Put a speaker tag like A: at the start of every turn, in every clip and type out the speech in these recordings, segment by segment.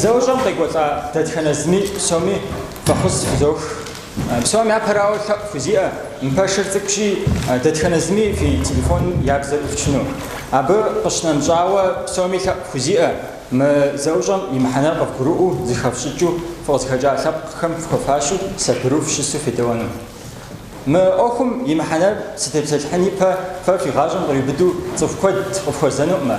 A: Зэӏущӏэм къекӏуэлӏа дэтхэнэ зыми псоми фӏэхъус фызох. Псом япэрауэ лъэӏу фхузиӏэ, мы пэшыр цӏыкӏущи, дэтхэнэ зыми фи телефоным я бзэр ӏуфчыну. Абы къыщынэмыщӏауэ псоми лъэӏу фхузиӏэ, мы зэӏущӏэм и мыхьэнэр къывгурыӏуэу, зыхэфщӏыкӏыу, фыкъызыхэкӏа лъэпкъхэм фхуэфащэу сабыру фщысу федэӏуэну. Мы ӏуэхум и мыхьэнэр сытепсэлъыхьын ипэ фэ фи гъащӏэм къриубыдэу цӏыху куэд къыфхуэзэнукъымэ.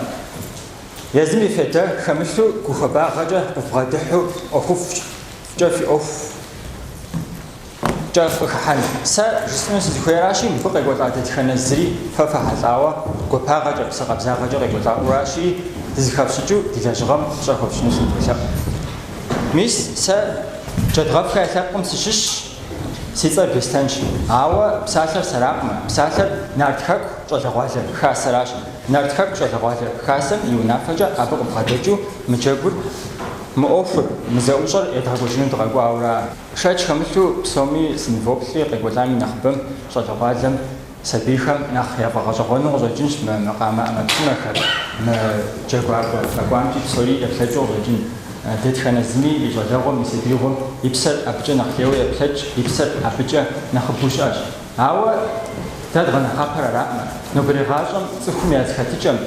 A: Езым и фейдэ хэмылъу гу хуабагъэкӏэ къывбгъэдыхьу ӏуэхуфӏкӏэ фи ӏуэхукӏэ къыхыхьэн. Сэ жысӏэну сызыхуейращи, мыбы къекӏуэлӏа дэтхэнэ зыри фэ фэхьэлӏауэ гуапагъэкӏэ, псэ къабзагъэкӏэ къекӏуэлӏауращи, дызыхэфщӏыкӏыу ди лэжьыгъэм пщӏэ хуэфщӏыну сыныволъэӏу. Мис, сэ Джэдгъэфхэ я лъэпкъым сыщыщщ. Си цӏэр Беслъэнщ. Ауэ псалъэр сэракъымэ, псалъэр Нарт Хэку щӏалэгъуалэ хасэращ. Нарт Хэку щӏалэгъуалэ хасэм и унафэкӏэ абы къыбгъэдэкӏыу мы джэгур, мы ӏуэхур, мы зэӏущӏэр едгъэкӏуэкӏыну дыкъэкӏуауэра. Шэч хэмылъу псоми сынывоплъри, къекӏуэлӏам и нэхъыбэм щӏалэгъуалэм Сабийхэм нэхъ яфӏэгъэщӏэгъуэну къыщӏэкӏынщ мы макъамэ ӏэмэпсымэхэр, мы джэгуакӏуэ къэкӏуамкӏи псори еплъэкӏыу къыщӏэкӏын. Дэтхэнэ зыми и щӏалэгъуэм, и сабиигъуэм и псэр абыкӏэ нэхъ лейуэ еплъэкӏ, и псэр абыкӏэ нэхъыбэу щыӏэщ. Ауэ дэ дгъэнэхъапэр аракъымэ. Нобэрей гъащӏэм цӏыхум я зэхэтыкӏэм,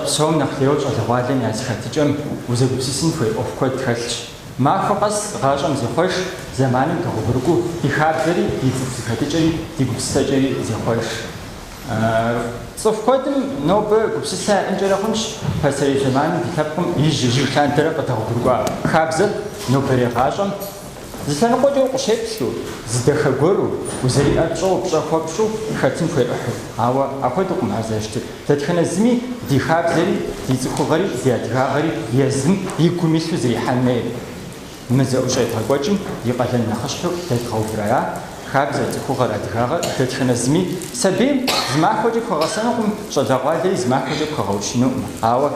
A: псом нэхъ лейуэ щӏалэгъуалэм я зэхэтыкӏэм узэгупсысын хуей ӏуэху куэд хэлъщ. Махуэ къэс гъащӏэм зехъуэж, зэманым дэгъуэгурыкӏуэу ди хабзэри, ди цӏыху зэхэтыкӏэри, ди гупсысэкӏэри зехъуэж. Цӏыху куэдым нобэ гупсысэ яӏэнкӏэрэ хъунщ пасэрей зэманым ди лъэпкъым ижь-ижьыж лъандэрэ къыдэгъуэгурыкӏуа хабзэр нобэрей гъащӏэм зы лъэныкъуэкӏэ укъыщеплъу, зы дахэ гуэру, узэриӏэр пщӏэуэ пщӏэ хуэпщӏу хэтын хуей ӏыхьу. Ауэ апхуэдэукъым ар зэрыщытыр. Дэтхэнэ зыми ди хабзэри, ди цӏыхугъэри, ди адыгагъэри езым и гум илъу зэрихьэн хуей. Мы зэӏущӏэ едгъэкӏуэкӏым и къалэн нэхъыщхьэу дэ дгъэувыр ара, хабзэр, цӏыхугъэр, адыгагъэр дэтхэнэ зыми сабийм зы махуэкӏэ пхуэгъэсэнукъым, щӏалэгъуалэри зы махуэкӏэ пхуэгъэущынукъым. Ауэ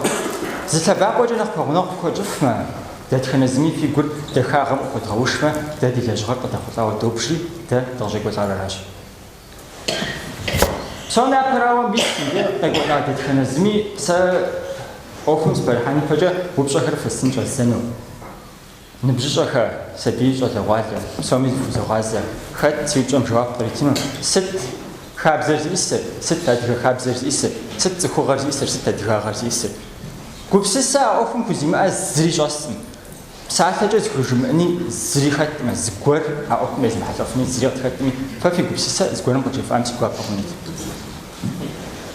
A: зы лъэбакъуэкӏэ нэхъ пэгъунэгъу фхуэтщӏыфмэ, дэтхэнэ зыми фи гур дахагъэм къыхуэдгъэушмэ, дэ ди лэжьыгъэр къыдэхъулӏауэ добжри, дэ дыкъыщӏекӏуэлӏар аращ. Псом япэрауэ, мис иджы къекӏуэлӏа дэтхэнэ зыми сэ ӏуэхум сыпэрыхьэн ипэкӏэ упщӏэхэр фэстын щӏэздзэну. Ныбжьыщӏэхэ, сабий щӏалэгъуалэ, псоми зыхузогъазэ, хэт си упщӏэм жэуап къритыну? Сыт хабзэр зиӏысыр? Сыт адыгэ хабзэр зиӏысыр? Сыт цӏыхугъэр зиӏысыр? Сыт адыгагъэр зиӏысыр? Гупсысэ а ӏуэхум хузимыӏэ зыри щӏэскъым. Псалъэкӏэ зыхужымыӏэни зыри хэткъымэ, зыгуэр а ӏуэхум езымыхьэлӏэфыни зыри къытхэткъыми, фэ фи гупсысэ зыгуэрым къыджефӏам си гуапэ хъунут.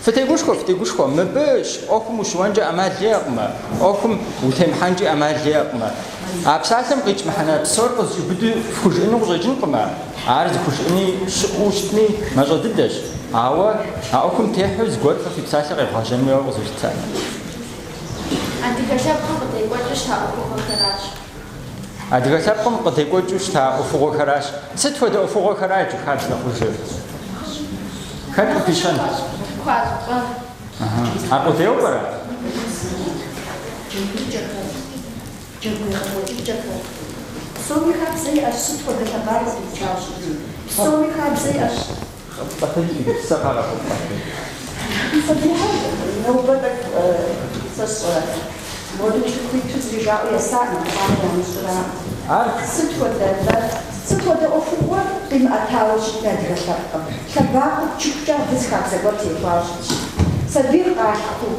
A: Фытегушхуэ, фытегушхуэ, мыбы ӏуэхум ущыуэнкӏэ ӏэмал иӏэкъымэ, ӏуэхум утемыхьэнкӏи ӏэмал иӏэкъымэ. А псалъэм къикӏ мыхьэнэ псор къызэщӏиубыдэу фхужыӏэну къыщӏэкӏынкъымэ, ар зыхужыӏэни щыӏэу щытми мащӏэ дыдэщ, ауэ а ӏуэхум техьэу зыгуэр фэ фи псалъэ къевгъэжьэн хуейуэ къызолъытэ.
B: Адыгэ лъэпкъым къыдекӏуэкӏыу щыта ӏуэхугъуэхэращ.
A: Адыгэ лъэпкъым къыдекӏуэкӏыу щыта ӏуэхугъуэхэращ. Сыт хуэдэ ӏуэхугъуэхэра иджы хабзэ хъужыр? Хэт къыпищэн?
B: Хуащӏ пщӏэ.
A: Аркъудейуэ пӏэрэ?
C: Джэгукӏэхэр, джэгу егъэкӏуэкӏыкӏэхэр. Псоми хабзэ иӏэщ, сыт хуэдэ лъэбакъуэ къипчауэ щытми. Псоми хабзэ иӏэщ.
A: Къэтэджи, сэ къагъэхъуфӏ.
C: Сабийхэр нобэ тӏэкӏу сэ сщӏэрэ. Моду хуиту зыри жаӏэу есаӏым, макъамэ ямыщӏыра.
A: Ар
C: сыт хуэдэ атӏэ? Сыт хуэдэ ӏуэхугъуэ къимыӏэтауэ щытми адыгэ лъэпкъым? Лъэбакъуэ пчыхукӏэ абы зы хабзэ гуэр техуауэ щытщ. Сабийр къалъхуу,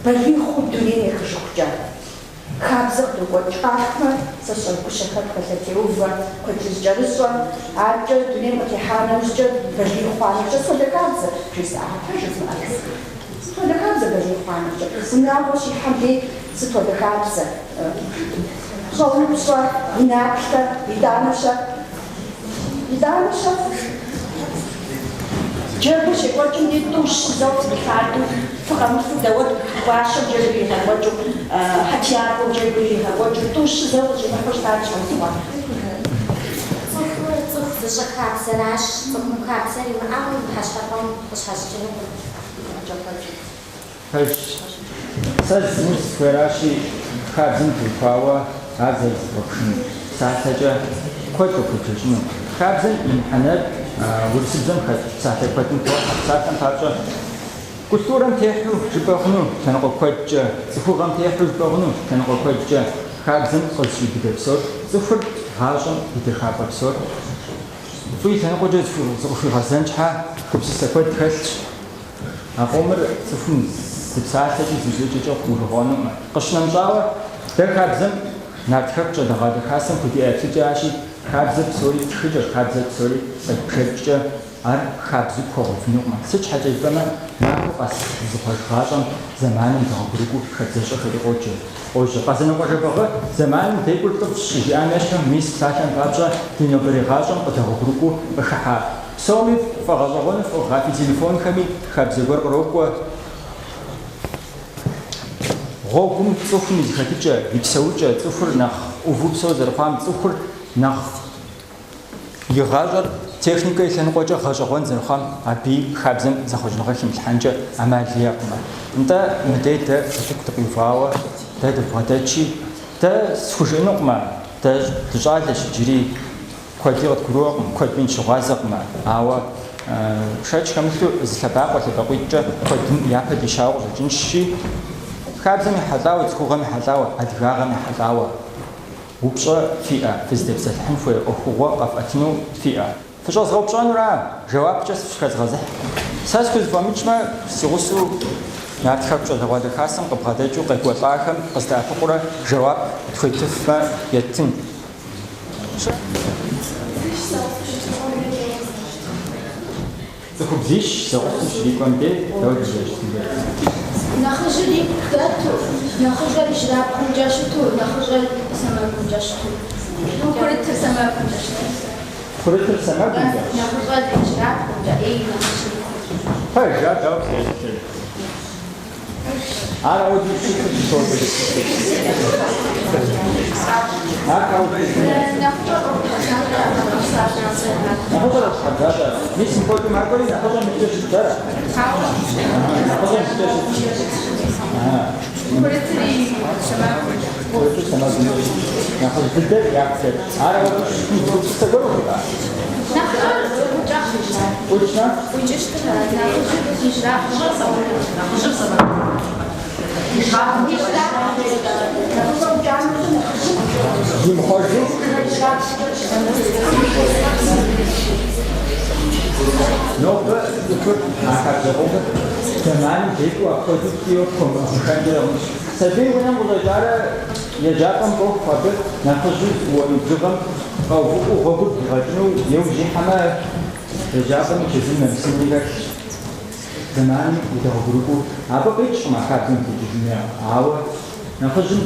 C: балигъ хъуу дунейм ехыжыхукӏэ. Хабзэ къыдокӏуэкӏ къалъхумэ, сэ сщӏэрэ гущэхэпхэ, лъэтеувэ, кхъуейплъыжькӏэрыщӏэ, адэкӏэ дунейм къытехьа нэужькӏэ, балигъ хъуа нэужькӏэ, сыт хуэдэ хабзэ? Жысӏа, пэж жызмыӏэр? Сыт хуэдэ хабзэ балигъ хъуа нэужькӏэ? Унагъуэ щихьэм дей сыт хуэдэ хабзэ? Щӏэупщӏэ, унаплъэ, итӏанэ-щэ? Итӏанэ-щэ? Джэгур щекӏуэкӏым дей тӏу-щы зэуэ фыкъилъадэу, фыкъэмыфу дауэт гуащэм джэгур иригъэкӏуэкӏыу, хьэтиякӏуэм джэгур иригъэкӏуэкӏыу, тӏу-щы зэуэ къыщӏимыхьу щытар щхьэусыгъуэ.
D: Цӏыхур цӏыху зыщӏыр хабзэращ, цӏыхум хабзэр имыӏэмэ, пхъэщхьэпэм къыщхьэщыкӏынукъым.
A: Пэжщ. Сэ жысӏэну сыхуейращи, хабзэм теухуауэ ар зэрызэбгъэпшын псалъэкӏэ куэд къыпхуебжэкӏыну. Хабзэм и мыхьэнэр урысыбзэм хэт псалъэ куэдым тохьэ. Псалъэм папщӏэ. Культурэм техьу жыпӏэ хъуну лъэныкъуэ куэдкӏэ, цӏыхугъэм техьу жыпӏэ хъуну лъэныкъуэ куэдкӏэ, хабзэм къызэщӏиубыдэ псор, цӏыхур гъащӏэм и дахапӏэ псор. Фӏы и лъэныкъуэкӏэ зыкъыхуигъэзэн щхьа гупсысэ куэд хэлъщ. А къомыр цӏыхум зы псалъэкӏи зы жыӏэкӏэкӏэ къыгурыӏуэнукъым. Къыщынэмыщӏауэ, дэ хабзэм Нарт Хэку щӏалэгъуалэ хасэм худиӏэ еплъыкӏэращи, хабзэ псори тхыкӏэ, хабзэ псори къеббжэкӏкӏэ ар хабзэу пхуэгъэувынукъым. Сыт щхьэкӏэ жыпӏэмэ, махуэ къэс зызыхъуэж гъащӏэм зэманым дэгъуэгурыкӏуэу хабзэщӏэхэри къоджэ. Къожьэ. Къэзанокъуэ Жэбагъы зэманым декӏур лӏыфӏщ щыжиӏам ещхьу, мис псалъэм папщӏэ ди нобэрей гъащӏэм къыдэгъуэгурыкӏуэу къыхыхьа. Псоми фӏэгъэщӏэгъуэну фӏыгъ а фи телефонхэми хабзэ гуэр кърокӏуэ. Гъуэгум цӏыхум и зэхэтыкӏэ, и псэукӏэ, цӏыхур нэхъ ӏуву псэу зэрыхъуам, цӏыхур нэхъ и гъащӏэр техникэ и лъэныкъуэкӏэ гъэщӏэгъуэн зэрыхъуам абыи хабзэм зэхъуэкӏыныгъэ химылъхьэнкӏэ ӏэмал иӏэкъым. Нтӏэ, мыдей дэ утыку дыкъиувауэ дэ дыбгъэдэтщи, дэ схужыӏэнукъымэ, дэ дыщӏалэщ иджыри, куэди къыдгурыӏуэкъым, куэдми дыщыгъуазэкъымэ, ауэ шэч хэмылъу зы лъэбакъуэ лъэбакъуитӏкӏэ куэдым япэ дищауэ къыщӏэкӏынщи, хабзэм ехьэлӏауэ, цӏыхугъэм ехьэлӏауэ, адыгагъэм ехьэлӏауэ. Упщӏэ фиӏэ, фызытепсэлъыхьын хуей ӏуэхугъуэ къэфӏэтыну фиӏэ. Фыщӏэзгъэупщӏэнура? Жэуапкӏэ сыфхэзгъэзыхь. Сэ схузэфӏэмыкӏмэ, си гъусэу Нарт Хэку щӏалэгъуалэ хасэм къыбгъэдэкӏыу къекӏуэлӏахэм къыздэӏэпыкъурэ жэуап тхуетыфмэ еттын. Цӏыхубзищ зэгъусэу щрикӏуэм дей дауэ дызэрыщытын хуейр?
B: Нэхъыжьыр ику дэту, нэхъыщӏэр ижьырабгъумкӏэ щыту, нэхъыщӏэр сэмэгумкӏэ щыту. Курытыр сэмэгумкӏэ щыту.
A: Курытыр сэмэгумкӏэ?
B: Нэхъыщӏэр ижьырабгъумкӏэ, ӏей нэхъыжьыр икукӏэ.
A: Пэж, ар дауэ фызэреплъыр? Ар ауэдэу щыту щыту. Ар ауэдэу щыту. Нэхъыщӏэр ӏуэхутхьэбзащӏэ. Мис мыпхуэдэу макӏуэри нэхъыщӏэм икӏэ щытщ, ара? Нэхъыщӏэм икӏэ щытщ. Курытыр сэмэгумкӏэ. Нэхъыжь дыдэр яку дэтщ. Ар ауэдэу щыту гупсысэ гуэр ухуиӏа? ӏукӏмэ? Зимыхъуэжу? Нобэ цӏыхур а хабзэ къомыр зэманым декӏуу апхуэдэу ткӏийуэ пхуэмыӏыгъыхэнкӏэ хъунщ. Сабийр унэм къыщӏэкӏарэ еджапӏэм кӏуэху абы нэхъыжьу зыӏууэну бжыгъэм къэувыӏэу гъуэгур блигъэкӏыну иужь ихьэмэ, еджапӏэм и чэзум нэмысынри хэлъщ. Зэманым удэгъуэгурыкӏуэу абы къикӏкъым а хабзэм утекӏыжыну, ауэ нэхъыжьым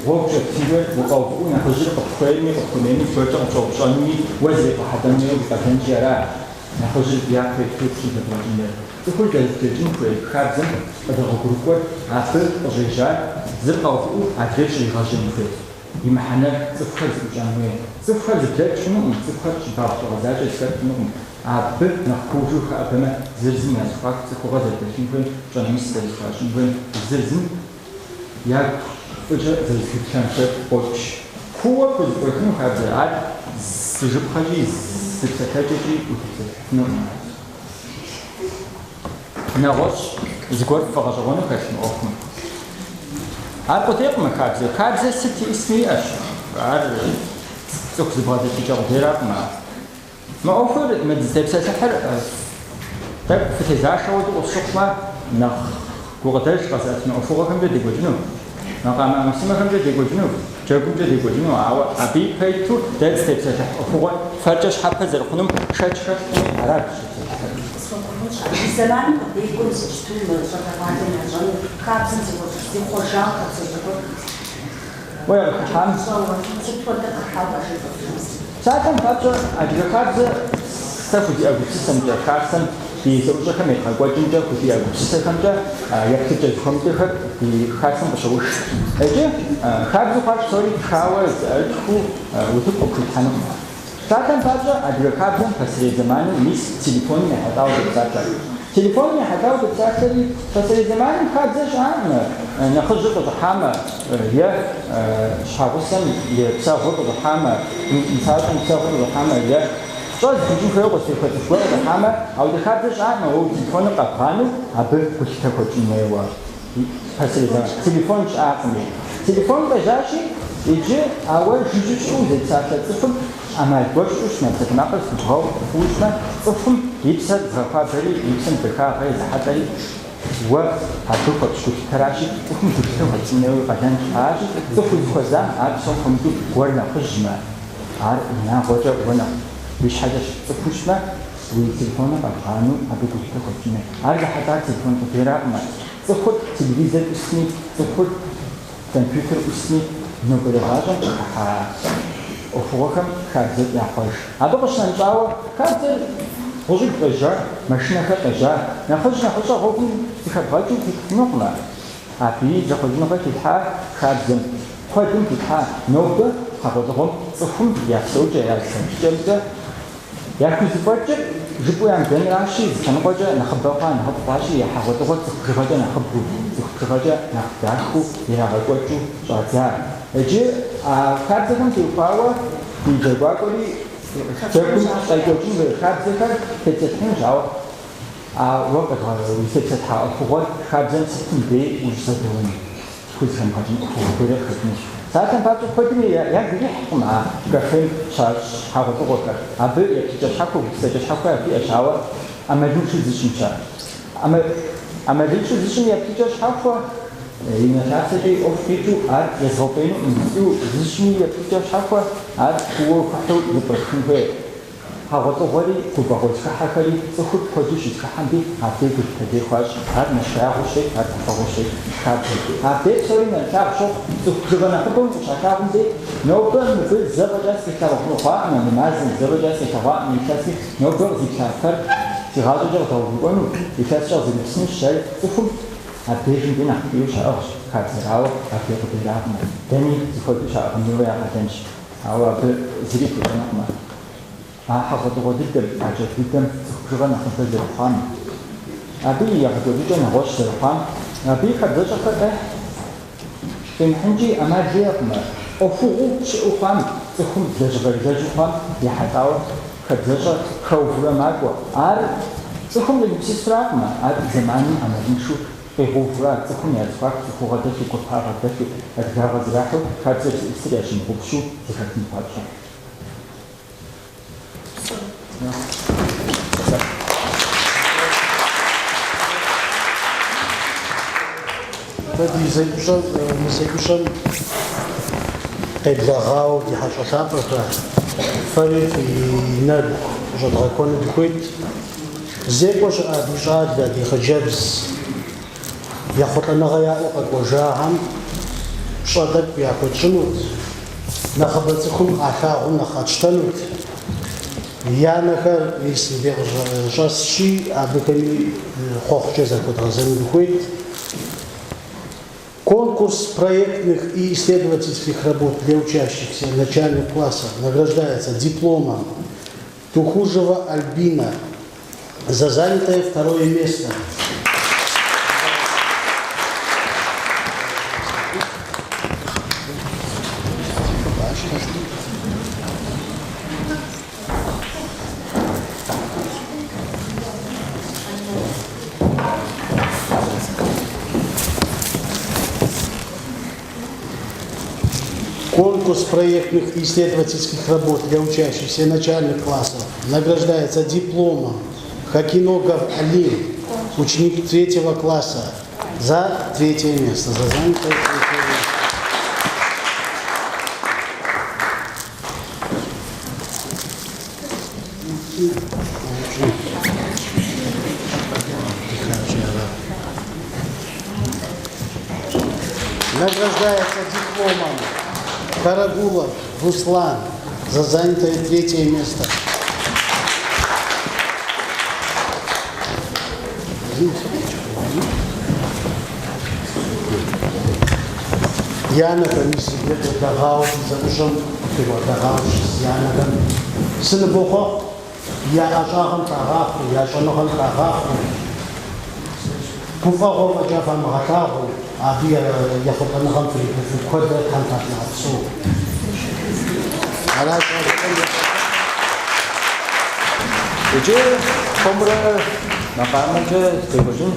A: гъуэгу щептын хуейр укъэувыӏэу нэхъыжьыр къыпхуейми къыпхуэмейми зыгуэркӏэ къыпщӏэупщӏэнуми уэ зребгъэхьэлӏэн хуейуэ уи къалэнщи ара нэхъыжьыр япэ иту цӏыхум зэбгъэкӏын хуейр. Цӏыхур дэзыблэкӏын хуей хабзэм къыдэгъуэгурыкӏуэр абы къыщӏежьар зыр къэувыӏэу адрейр щӏригъэжьэн хуейр. И мыхьэнэр цӏыхухэр зыӏущӏэн хуей. Цӏыхухэр зыблэкӏ хъунукъым, цӏыхухэр щӏыбагъ щӏэгъэзакӏэ зыхэт хъунукъым. Абы нэхъ куужу хэӏэбэмэ, зыр зым я зэхуаку цӏыхугъэ зэрыдэлъын хуейм, пщӏэ нэмыс зэрызэхуащӏын хуейм, зыр зым ягу фӏыкӏэ зэрызэхуиплъэн хуейр къокӏ. Кууэ пхузэӏуихыну хабзэр ар зы жыпхъэкӏи зы псэлъэкӏэкӏи утепсэлъыхьыфынукъым. Нэгъуэщӏ зыгуэр ффӏэгъэщӏэгъуэну хэлъ мы ӏуэхум. Ар къудейкъым мы хабзэр. Хабзэ сыт иӏысми иӏэщ. Ар цӏыху зыбгъэдэтыкӏэ къудейракъым ар. Мы ӏуэхур, мы дызытепсэлъыхьыр тӏэкӏу фытезашэ хуэдэу къысщыхъумэ, нэхъ гукъыдэж къэзыӏэтыну ӏуэхугъуэхэмкӏэ декӏуэкӏыну, макъамэ ӏэмэпсымэхэмкӏэ декӏуэкӏыну, джэгумкӏэ декӏуэкӏыну, ауэ абы ипэ иту дэ дызытепсэлъыхь ӏуэхугъуэр фэркӏэ щхьэпэ зэрыхъунум шэч хэлъкъыми, ара дыщӏытепсэлъыхьыр.
C: Къысхуэкӏуэнущ. Ди зэманым къыдекӏуэу иджыпсту мы щӏалэгъуалэм ящӏэну хабзэм зихъуэжауэ хабзэщӏэ гуэр
A: Уэ къыхыхьам.
C: Щӏэуэ, сыт хуэдэ къыхьауэ къажепӏэфыну?
A: Псалъэм папщӏэ, адыгэ хабзэ сэ хузиӏэ гупсысэмкӏэ, хасэм ди зэӏущӏэхэм едгъэкӏуэкӏымкӏэ хузиӏэ гупсысэхэмкӏэ еплъыкӏэ зэхуэмыдэхэр ди хасэм къыщоуш. Иджы хабзэу хъуар псори тхауэ зыӏэрытхыу утыку къыпхуилъхьэнукъым. Псалъэм папщӏэ, адыгэ хабзэм пасэрей зэманым мис телефоным ехьэлӏауэ допсалъэ. Телефоным ехьэлӏауэ допсалъэри, пасэрей зэманым хабзэ щыӏакъым, нэхъыжьыр къыщӏыхьамэ е щхьэгъусэм и псэгъур къыщӏыхьамэ, нысащӏэм и псэгъур къыщӏыхьамэ е. Пщӏэ зыхуищӏын хуейуэ къызытехуэ цӏыху гуэр къыдыхьамэ, ауэдэ хабзэ щыӏакъым, уэ уи телефоныр къэбгъанэу абы гулъытэ хуэпщӏын хуейуэ. Пасэрей зэман телефон щыӏакъыми. Телефон къежьащи, иджы а уэ жыжьэу щыӏэу узэпсалъэ цӏыхум ӏэмал гуэр щыӏэу щытмэ, псалъэмакъыр зэпыбгъэу хъууэ щытмэ, цӏыхум и псэр зыгъэхуабэри, и псэм дахагъэ езыхьэлӏэри уэ абы хуэпщӏ гулъытэращи, цӏыхум гулъытэ хуэпщӏын хуейуэ къалэнщ. Аращи, цӏыху узыхуэзам ар псом хуэмыдэу уэр нэхъыжьмэ, ар унагъуэкӏэ уэ нэхъ уи щхьэкӏэ щыт цӏыхуу щытмэ, Уи телефоныр къэбгъанэу абы гулъытэ хуэпщӏын хуей. Ар зэхьэлӏар телефон къудейракъым. Цӏыхур телевизор ӏусми, цӏыхур компьютер ӏусми, нобэрей гъащӏэм къыхыхьа ӏуэхугъуэхэм хабзэр яхъуэж. Абы къыщынэмыщӏауэ, хабзэр гъущӏыгу къежьа, машинэхэр къежьа, нэхъыжь нэхъыщӏэ гъуэгум зыхэбгъэкӏыу тетыфынукъым ар. Абыи зэхъуэкӏыныгъэ хилъхьа хабзэм, куэдым хилъхьа нобэ хьэгъуэлӏыгъуэм цӏыхум я псэукӏэ, я зэхэтыкӏэмкӏэ Яхузэфӏэкӏыр жыпӏэу ямыдэнращи, зы лъэныкъуэкӏэ нэхъыбэ хъуа, нэхъыфӏ хъуащи, я хьэгъуэлӏыгъуэр цӏыху бжыгъэкӏэ нэхъыбэу, цӏыху бжыгъэкӏэ нэхъ дахэу ирагъэкӏуэкӏыу щӏадза. Иджы а хабзэхэм теухуауэ ди джэгуакӏуэри джэгум къекӏуэкӏын хуей хабзэхэр тепсэлъыхьынущ, ауэ а уэ узытепсэлъыхьа ӏуэхугъуэр хабзэм сытым дей ущӏызэдэуэн пхузэхэмыгъэкӏын ӏуэхугъуэ гуэри къыхэкӏынущ. Псалъэм папщӏэ, куэдым ягу ирихькъым а кафем щащӏ хьэгъуэлӏыгъуэхэр. Абы еплъыкӏэ щхьэхуэ, гупсысэкӏэ щхьэхуэ яхуиӏэщ, ауэ ӏэмалыншэу зыщӏым щэ. Ӏэмалыншэу зыщӏым еплъыкӏэ щхьэхуэ, и унэ-лъапсэкӏэ и ӏуэху къикӏыу ар езгъэуфӏеинукъым жысӏэу, зыщӏми еплъыкӏэ щхьэхуэ, ар кууэ ухыхьэу зэпкърыпхын хуей. Хьэгъуэлӏыгъуэри, гуфӏэгъуэ зэхыхьэхэри цӏыхур куэду щызэхыхьэм дей абдей гулъытэ лей хуащӏ. Ар нэщхъеягъуэу щет, ар гуфӏэгъуэу щет хабзэм. Абдей псори нэрылъагъу щохъу, цӏыху бжыгъэ нэхъыбэм къыщалъагъум дей, нобэ мыбы зэ фӏэкӏа сыкъилъагъу хъуакъым мы мазэм, зэ фӏэкӏа сыкъилъэгъуакъым мы илъэсми, нобэ къызиплъа фэр си гъащӏэкӏэ къыдэгъуэгурыкӏуэну, илъэскӏэ къызэгупсысынущ, жари цӏыхум абдежым дей нэхъ ткӏийуэ щаӏыгъщ хабзэр, ауэ абдей къудейракъым, дэни зэхуэдэу щаӏыгъын хуейуэ я къалэнщ. Ауэ абы зыри пхуещӏэнукъым. А хьэгъуэлӏыгъуэ дыдэм, а джэгу дыдэм цӏыху бжыгъэ нэхъыбэ зэрыхъуам, абы и егъэкӏуэкӏыкӏэ нэгъуэщӏ зэрыхъуам, абы и хабзэщӏэхэр къехь. Къимыхьынкӏи ӏэмал иӏэкъым ар. ӏуэхугъуэу щыӏэу хъуам, цӏыхум лэжьыгъэ илэжьу хъуам ехьэлӏауэ хабзэщӏэ хэувурэ макӏуэ. Ар цӏыхум къигупсысракъым, ар зэманым ӏэмалыншэу Къигъэувурэ цӏыхум я зэхуаку цӏыхугъэ дэлъу, гуапагъэ дэлъу, адыгагъэ зэрахьэу, хабзэр зиӏысыр ящымыгъупщэу зэхэтын папщӏэ.
E: Дэ ди зэӏущӏэм, мы зэӏущӏэм къеблэгъауэ ди хьэщӏэ лъапӏэхэ, фэри фи нэгу къыщӏэдгъэхуэну дыхуейт. Зекӏуэ щыӏа ди щӏалэ, ди хъыджэбз ехъулӏэныгъэ яӏэу къэкӏуэжахэм пщӏэ тӏэкӏу яхуэтщӏынут, нэхъыбэ цӏыхум къалъагъуу нэхъ къэтщтэнут. Я анэхэр мис мыбдеж къыщӏэсщи, абыхэми хъуэхъукӏэ захуэдгъэзэну дыхуейт. Конкурс проектных и исследовательских работ для учащихся начальных классов награждается дипломом Тухужева Альбина за занятое второе место. Конкурс проектных и исследовательских работ для учащихся начальных классов награждается дипломом Хакиногов Алим, ученик третьего класса, за третье место, за занятое третье место. Награждается дипломом Карагулов Руслан за занятое третье место. Я анэхэм мис иджы къеблэгъауэ ди зэӏущӏэм къеблэгъауэ щыс я анэхэм сынывохъуэхъу, я ӏэщӏагъэм хагъахъуэу, я щӏэныгъэм хагъахъуэу, гуфӏэгъуэ фӏэкӏа фамыгъэлъагъуу, абы я ехъулӏэныгъэм фригуфӏэу куэдрэ Тхьэм фахигъэпсэу. Аращ щӏалэхэм.
A: Иджы хуэмурэ макъамэмкӏэ декӏуэкӏын.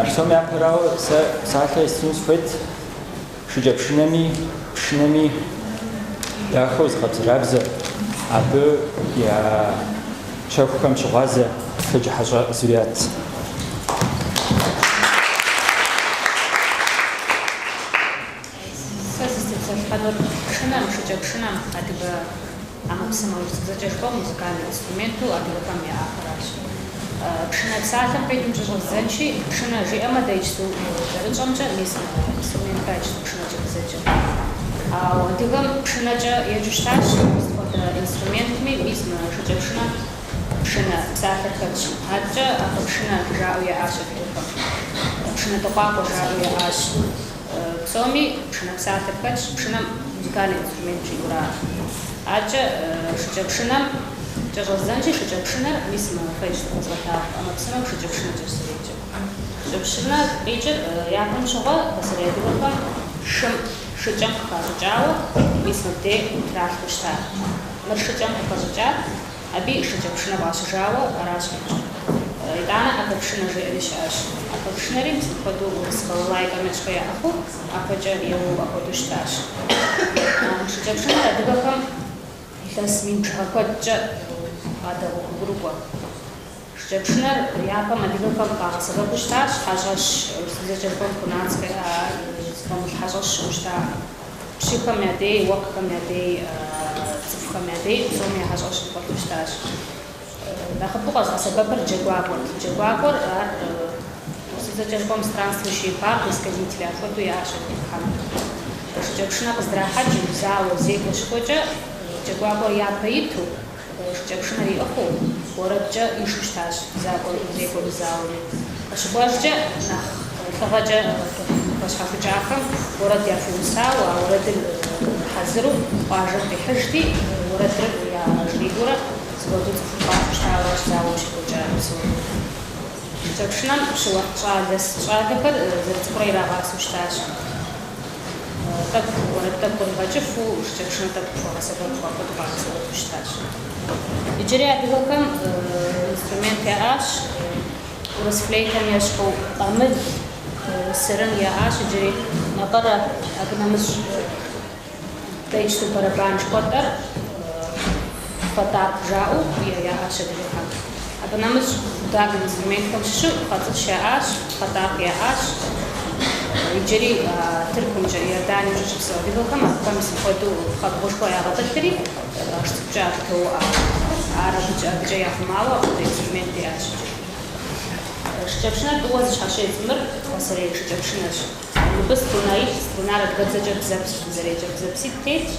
A: Псом япэрауэ сэ псалъэ естыну сыхуейт шыкӏэпшынэми, пшынэми дахэу зыгъэбзэрабзэ, абы я щэхухэм щыгъуазэ Шэджыхьэщӏэ Зурият.
F: Сэ сызытепсэлъыхьынур пшынэм, шыкӏэпшынэм, адыгэ ӏэмэпсымэ урысыбзэкӏэ жыпӏэу музыкальнэ инструменту адыгэхэм яӏахэращ. Пшынэ псалъэм къикӏым щыщӏэздзэнщи, пшынэ жиӏэмэ, дэ иджыпсту зэрытщӏэмкӏэ, мис мы инструментра иджыпсту пшынэкӏэ дызэджэр. Ауэ адыгэм пшынэкӏэ еджэу щытащ, сыт хуэдэ инструментми, мис мы шыкӏэпшынэм пшынэ псалъэр хэтщ. Адэкӏэ ӏэпэпшынэ жаӏэу яӏащ адыгэхэм, пшынэ дыкъуакъуэ жаӏэу яӏащ. Псоми пшынэ псалъэр хэтщ, пшынэм музыкальнэ инструмент жиӏэура. Адэкӏэ шыкӏэпшынэм кӏэщӏэздзэнщи, шыкӏэпшынэр мис мы фэ иджыпсту фэзгъэлъагъу ӏэмэпсымэм шыкӏэпшынэкӏэщ зэреджэр. Шыкӏэпшынэ къикӏыр япэм щыгъуэ пасэрей адыгэхэм шым шыкӏэм къыхащӏыкӏауэ мис мыбдей тралъхьэу щыта. Мыр шыкӏэм къыхэщӏыкӏат. Абы шыкӏэпшынэ фӏащыжауэ аращ къикӏыр. Итӏанэ ӏэпэпшынэ жеӏэри щыӏэщ. ӏэпэпшынэри мис мыпхуэдэу урыс балалайкэм ещхьу яӏыгъыу, ӏэпэкӏэ еуэу апхуэдэу щытащ. Шыкӏэпшынэр адыгэхэм илъэс мин бжыгъэ куэдкӏэ къадэгъуэгурыкӏуэ. Шыкӏэпшынэр япэм адыгэхэм къагъэсэбэпу щытащ, хьэщӏэщ, урысыбзэкӏэ жыпӏэм кунацкая, зыфӏэмылъ хьэщӏэщ щыӏэу щыта. Пщыхэм я дей, уэркъхэм я дей, цӏыхухэм я дей псоми я хьэщӏэщым фӏэлъу щытащ. Нэхъыбэу къэзгъэсэбэпыр джэгуакӏуэрт. Джэгуакӏуэр ар урысыбзэкӏэ жыпӏэм странствующий бард, сказитель апхуэдэу яӏащ адыгэхэм. Шыкӏэпшынэ къыздрахьэкӏыу, зауэ, зекӏуэ щыкӏуэкӏэ джэгуакӏуэр япэ иту, Шыкӏэпшынэр иӏыгъыу, уэрэдкӏэ ишу щытащ зекӏуэми зауэми. Къыщыкӏуэжкӏэ нэхъ лӏыгъэкӏэ хэщхьэхукӏахэм уэрэд яхуиусауэ, а уэрэдыр хьэзыру къуажэм къихьыжти, уэрэдыр яжриӏэурэ зыгуэру цӏыхур къафэу щытауэрэщ зауэм щекӏуэкӏар псори. Шыкӏэпшынэм пщы-уэркъ щӏалэхэр зэрыцӏыкӏурэ ирагъасэу щытащ. Тӏэкӏу уэрэд тӏэкӏу къригъэкӏыфу, шыкӏэпшынэ тӏэкӏу къыхуэгъэсэбэпу апхуэдэу къагъэсэбэпу щытащ. Иджыри адыгэхэм инструмент яӏащ, урыс флейтэм ещхьу къамыл, сырын яӏащ иджыри накъырэ, абы нэмыщӏ дэ иджыпсту барабан жыхуэтӏэр пхъэтӏаркъ жаӏэу яӏащ адыгэхэм. Абы нэмыщӏ ударнэ инструментхэм щыщу пхъэцӏыч яӏащ, пхъэтӏаркъ яӏащ. Иджыри Тыркумкӏэ, Иорданиемкӏэ щыпсэу адыгэхэм абыхэм мис мыпхуэдэу пхъэбгъушхуэ ягъэтӏылъри, баш цӏыкӏукӏэ абы тоуӏэ. Ар абыкӏэ яхъумауэ апхуэдэ инструмент яӏащ иджыри. Шыкӏэпшынэр тӏууэ зыщхьэщедз. Мыр пасэрей шыкӏэпшынэщ. Мыбы струнаитӏ, струнар адыгэбзэкӏэ бзэпсщ дызэреджэр, бзэпситӏ тетщ.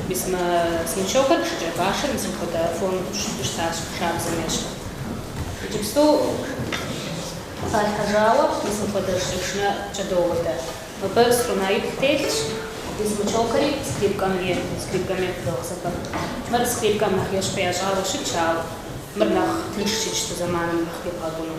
F: Мис мы смычокыр, шыкӏэбашыр, мис мыпхуэдэ формэм щыту щытащ, шабзэм ещхьу. Иджыпсту халъхьэжауэ мис мыпхуэдэ шыкӏэпшынэкӏэ доуэ дэ. Мыбы струнаиплӏ телъщ, ди смычокри скрипкэм и скрипкэм ейр къыдогъэсэбэп. Мыр скрипкэм нэхъ ещхьу ящӏауэ щытщ, ауэ мыр нэхъ тыншщ иджыпсту зэманым нэхъ ебгъэкӏуну.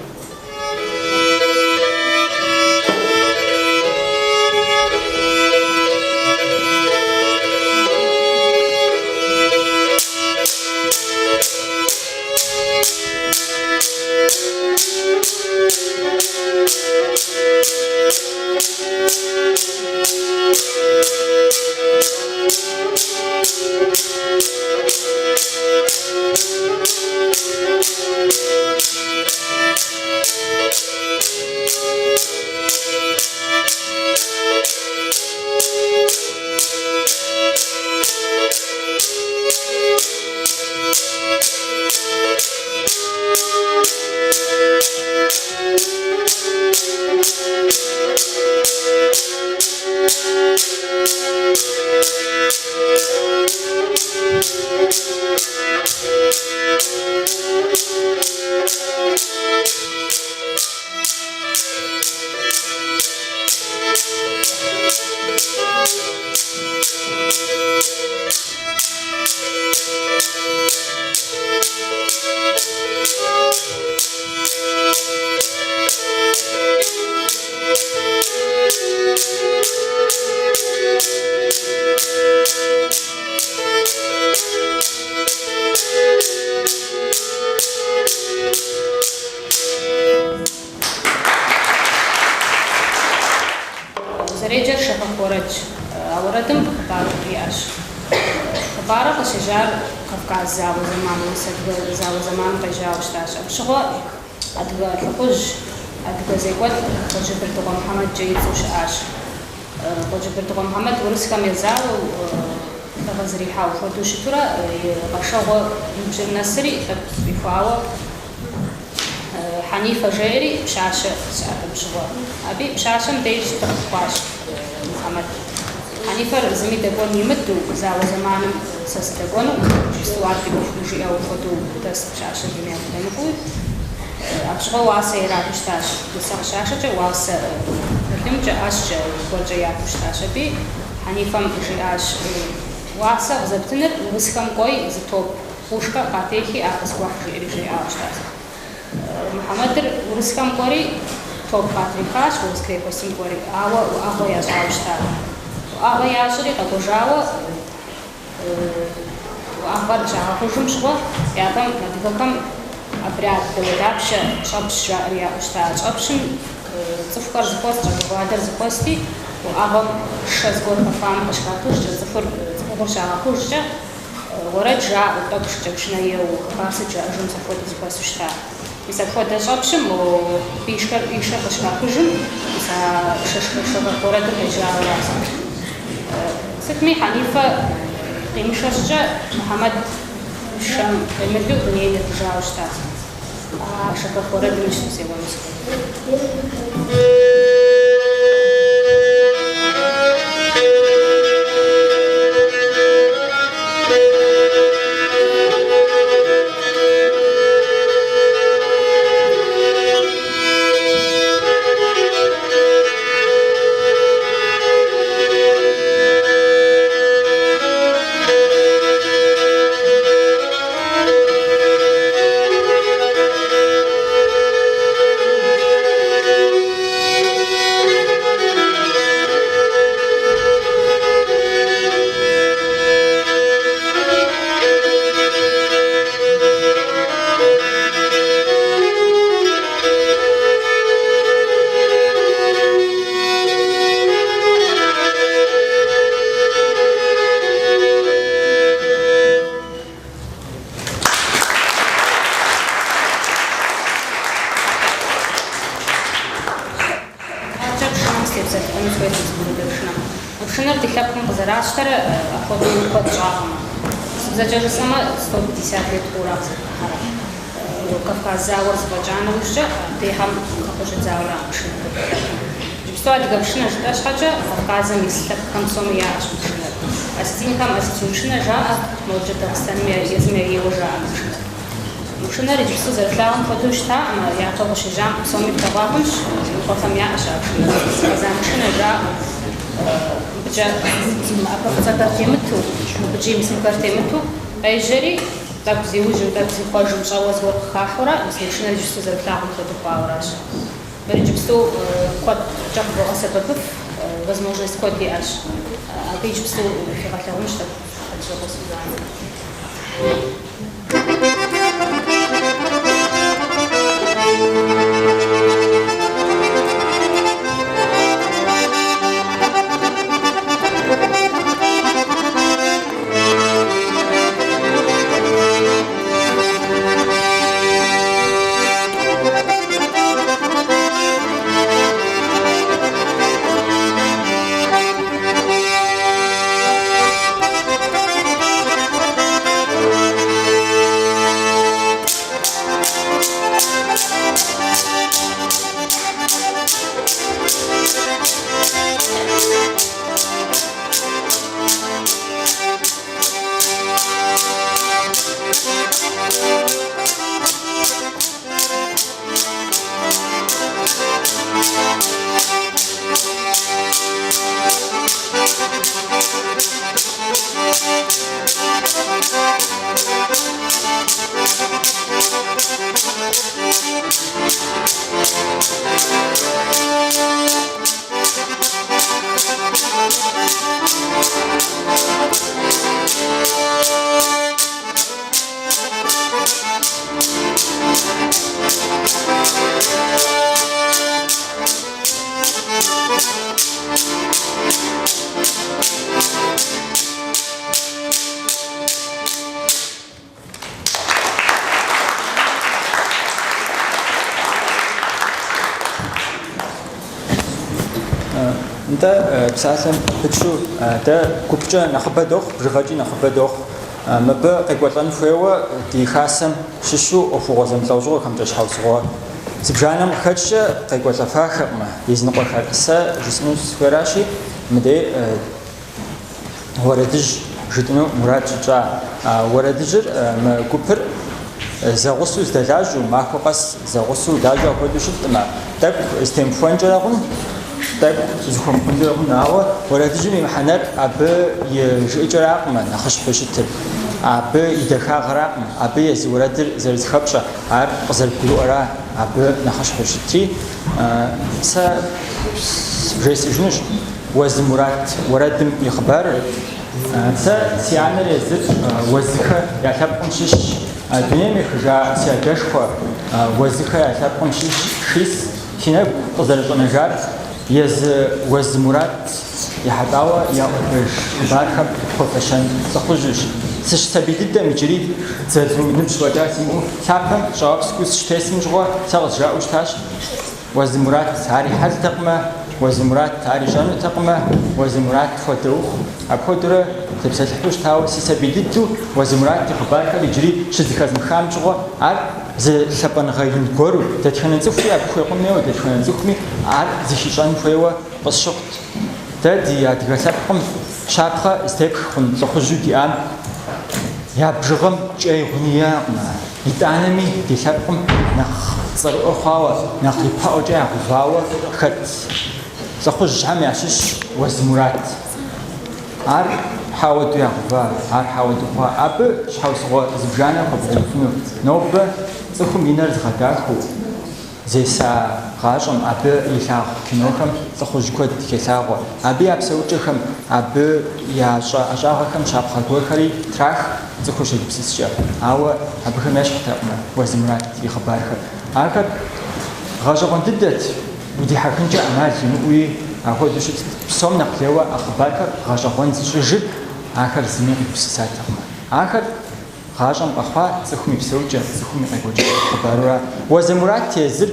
F: Уэрэдым хъыбарыфӏ иӏэщ. Хъыбарыр къыщежьар Кавказ зауэ зэман, урыс-адыгэ зауэ зэманым къежьауэ щытащ. Абы щыгъуэ адыгэ лӏыхъужь, адыгэ зекӏуэлӏ Къуэджэбырдыкъуэ Мухьэмэдкӏэ и цӏэу щыӏащ. Къуэджэбырдыкъуэ Мухьэмэд урысхэм езауэу, лӏыгъэ зэрихьауэ хуэдэу щытурэ и къэшэгъуэ ныбжьым нэсри, тӏэкӏу зыфӏихуауэ Хьэнифэ жеӏэри пщащэ щыӏэт абы щыгъуэ. Абы пщащэм деж тыхь кӏуащ Мухьэмэд. Хьэнифэр зыми дэкӏуэн имыдэу, зауэ зэманым сэ сыдэкӏуэну, иджыпсту ар ди ӏуэхум жиӏэу хуэдэу дэст пщащэр зыми яхудэмыкӏуэуи. Абы щыгъуэ уасэ ирату щытащ. Нысэ къыщашэкӏэ уасэ былымкӏэ, ӏэщкӏэ, зыгуэркӏэ яту щытащ. Абы Хьэнифэм жиӏащ, Уасэ къызэптыныр урысхэм кӏуэи зы топ пушкэ къатехи ар къысхуэхь, жиӏэри жриӏауэ щытащ. Мухьэмэдыр урысхэм кӏуэри топ къатрихащ, урыс крепостым кӏуэри, ауэ уӏэгъэ ящӏауэ щытащ. Уӏэгъэ ящӏри къэкӏуэжауэ уӏэгъэр щагъэхъужым щыгъуэ, япэм адыгэхэм обряд дауэдапщэ щӏэпщ жаӏэри яӏэу щыта. Щӏэпщым цӏыхухэр зэхуэст, щӏалэгъуалэр зэхуэсти, уӏэгъэм шэ зыгуэр хэхуам къыщыхахыжкӏэ, цӏыхур цӏыхухъур щагъэхъужкӏэ, уэрэд жаӏэу, тӏэкӏу шыкӏэпшынэ еуэу, хъыбар сыт жаӏэжу мис апхуэдэу зэхуэсу щыта. Мис апхуэдэ щӏэпщым ишэр къыщыхахыжым, мис а шэхэх уэрэдыр къежьауэращ. Сытми, Хьэнифэ къимышэ щӏыкӏэ Мухьэмэд шэм къемылу дунейм ехыжауэ щытащ. А шэхэх уэрэдым иджыпсту сеуэну сыхуейт. Адэкӏэ пшынэм сытепсэлъыхьыну сыхуейт мыпхуэдэ пшынэм. Мы пшынэр ди лъэпкъым къызэращтэрэ апхуэдэу куэд щӏакъым. Урысыбзэкӏэ жысӏэмэ, 150 лет хъуура къызэрыхыхьэрэ. Кавказ зауэр зэфӏэкӏа нэужькӏэ абдейхэм къыщӏидзауэра пшынэхэр ди лъэпкъым. Иджыпсту адыгэ пшынэ жытӏэ щхьэкӏэ, Кавказым ис лъэпкъхэм псоми яӏэщ мы пшынэр. Осетинхэм осетин пшынэ жаӏэ, модэкӏэ Дагъыстаным езым яейуэ жаӏэ мы пшынэр. Мы пшынэр иджыпсту зэрыфлъагъум хуэдэу щытакъым, япэу къыщежьам псоми флъэгъуа хъунщ, иныкъуэхэм яӏэщ а пшынэр. Къэзан пшынэ жаӏэу, мыбыкӏэ ӏэпэ фӏыцӏэхэр темыту, мыбыкӏи мис мыхэр темыту къежьэри, тӏэкӏу зиужьу, тӏэкӏу зихъуэжу, щӏэуэ зыгуэр къыхахьэурэ, мис мы пшынэр иджыпсту зэрыфлъагъум хуэдэу хъуауэращ. Мыр иджыпсту куэдкӏэ къыбогъэсэбэпыф, возможность куэд иӏэщ. Абы иджыпсту фигъэлъэгъунщ тӏэкӏу Хьэдыщӏэкъуэ Сюзаннэ.
A: Нтӏэ, псалъэм пытщэу, дэ гупкӏэ нэхъыбэ дохъу, бжыгъэкӏи нэхъыбэ дохъу. Мыбы къекӏуэлӏэн хуейуэ ди хасэм щыщу ӏуэхугъуэ зэмылӏэужьыгъуэхэмкӏэ щхьэусыгъуэ зыбжанэм къыхэкӏкӏэ къекӏуэлӏэфахэкъым языныкъуэхэр. Сэ жысӏэну сыхуейращи, мыдей уэрэдыжь жытӏэну мурад щытщӏа. Уэрэдыжьыр мы гупыр зэгъусэу зэдэлажьэу, махуэ къэс зэгъусэу лажьэу апхуэдэу щыткъымэ, тӏэкӏу зэтемыхуэнкӏэрэ хъун, тӏэкӏу зэхуэмыхъункӏэрэ хъун, ауэ уэрэдыжьым и мыхьэнэр абы и жыӏэкӏэракъым нэхъыщхьэу щытыр, абы и дахагъэракъым, абы езы уэрэдыр зэрызыхэпщӏэ, ар къызэрыбгурыӏуэра абы нэхъыщхьэу щытри. Сэ бжесӏэжынущ Уэзы Мурат уэрэдым и хъыбарыр. Сэ си анэр езыр Уэзыхэ я лъэпкъым щыщщ. Дунейм ехыжа си адэшхуэ Уэзыхэ я лъэпкъым щыщ Шис си нэгу къызэрыщӏэнэжар езы Уэзы Мурат ехьэлӏауэ яӏуэтэж хъыбархэм хуэфэщэн лӏыхъужьущ. Сыщысабий дыдэм иджыри дзэлу ныбжь фӏэкӏа симыӏэу лъапэм щӏауэпскӏыу сыщытесым щыгъуэ сэ къызжаӏэу щытащ, Уэзы Мурат ар и хьэлтэкъымэ, Уэзы Мурат ар ищӏэнутэкъымэ, Уэзы Мурат хуэдэ ухъу. Апхуэдэурэ тепсэлъыхьу щытауэ си сабий дыдэу Уэзы Мурат и хъыбархэр иджыри щызэхэзмыхам щыгъуэ ар зы лъапӏэныгъэ ин гуэру, дэтхэнэ цӏыхури абы хуекъун хуейуэ, дэтхэнэ цӏыхуми ар зыхищӏэн хуейуэ къысщыхъут. Дэ ди адыгэ лъэпкъым щапхъэ зытепх хъун лӏыхъужьу диӏам я бжыгъэм кӏэи гъуни иӏэкъым. Итӏанэми ди лъэпкъым нэхъ цӏэрыӏуэ хъуауэ, нэхъ ипэӏуэкӏэ ягъэувауэ хэт лӏыхъужьхэм ящыщщ Уэзы Мурат. Ар щхьэ ауэдэу ягъэува, ар щхьэ ауэдэу хъуа. Абы щхьэусыгъуэ зыбжанэ хуэбгъэувыфыну. Нобэ цӏыхум и нэр зыгъэдахэу зеса гъащӏэм, абы илъагъу кинохэм лӏыхъужь куэд хелъагъуэ. Абы я псэукӏэхэм, абы ящӏэ ӏэщӏагъэхэм щапхъэ гуэрхэри трах цӏыхур щегупсыскӏэ. Ауэ абыхэм ещхьтэкъым Уэзы Мурат и хъыбархэр. Ахэр гъэщӏэгъуэн дыдэт, удихьэхынкӏэ ӏэмал имыӏэуи апхуэдэу щытт. Псом нэхъ лейуэ а хъыбархэр гъэщӏэгъуэн зыщӏыжыр ахэр зыми къигупсысатэкъым. Ахэр Гъащӏэм къэхъуа цӏыхум и псэукӏэ, цӏыхум и къекӏуэкӏыкӏэ хъыбарура. Уэзы Мурат езыр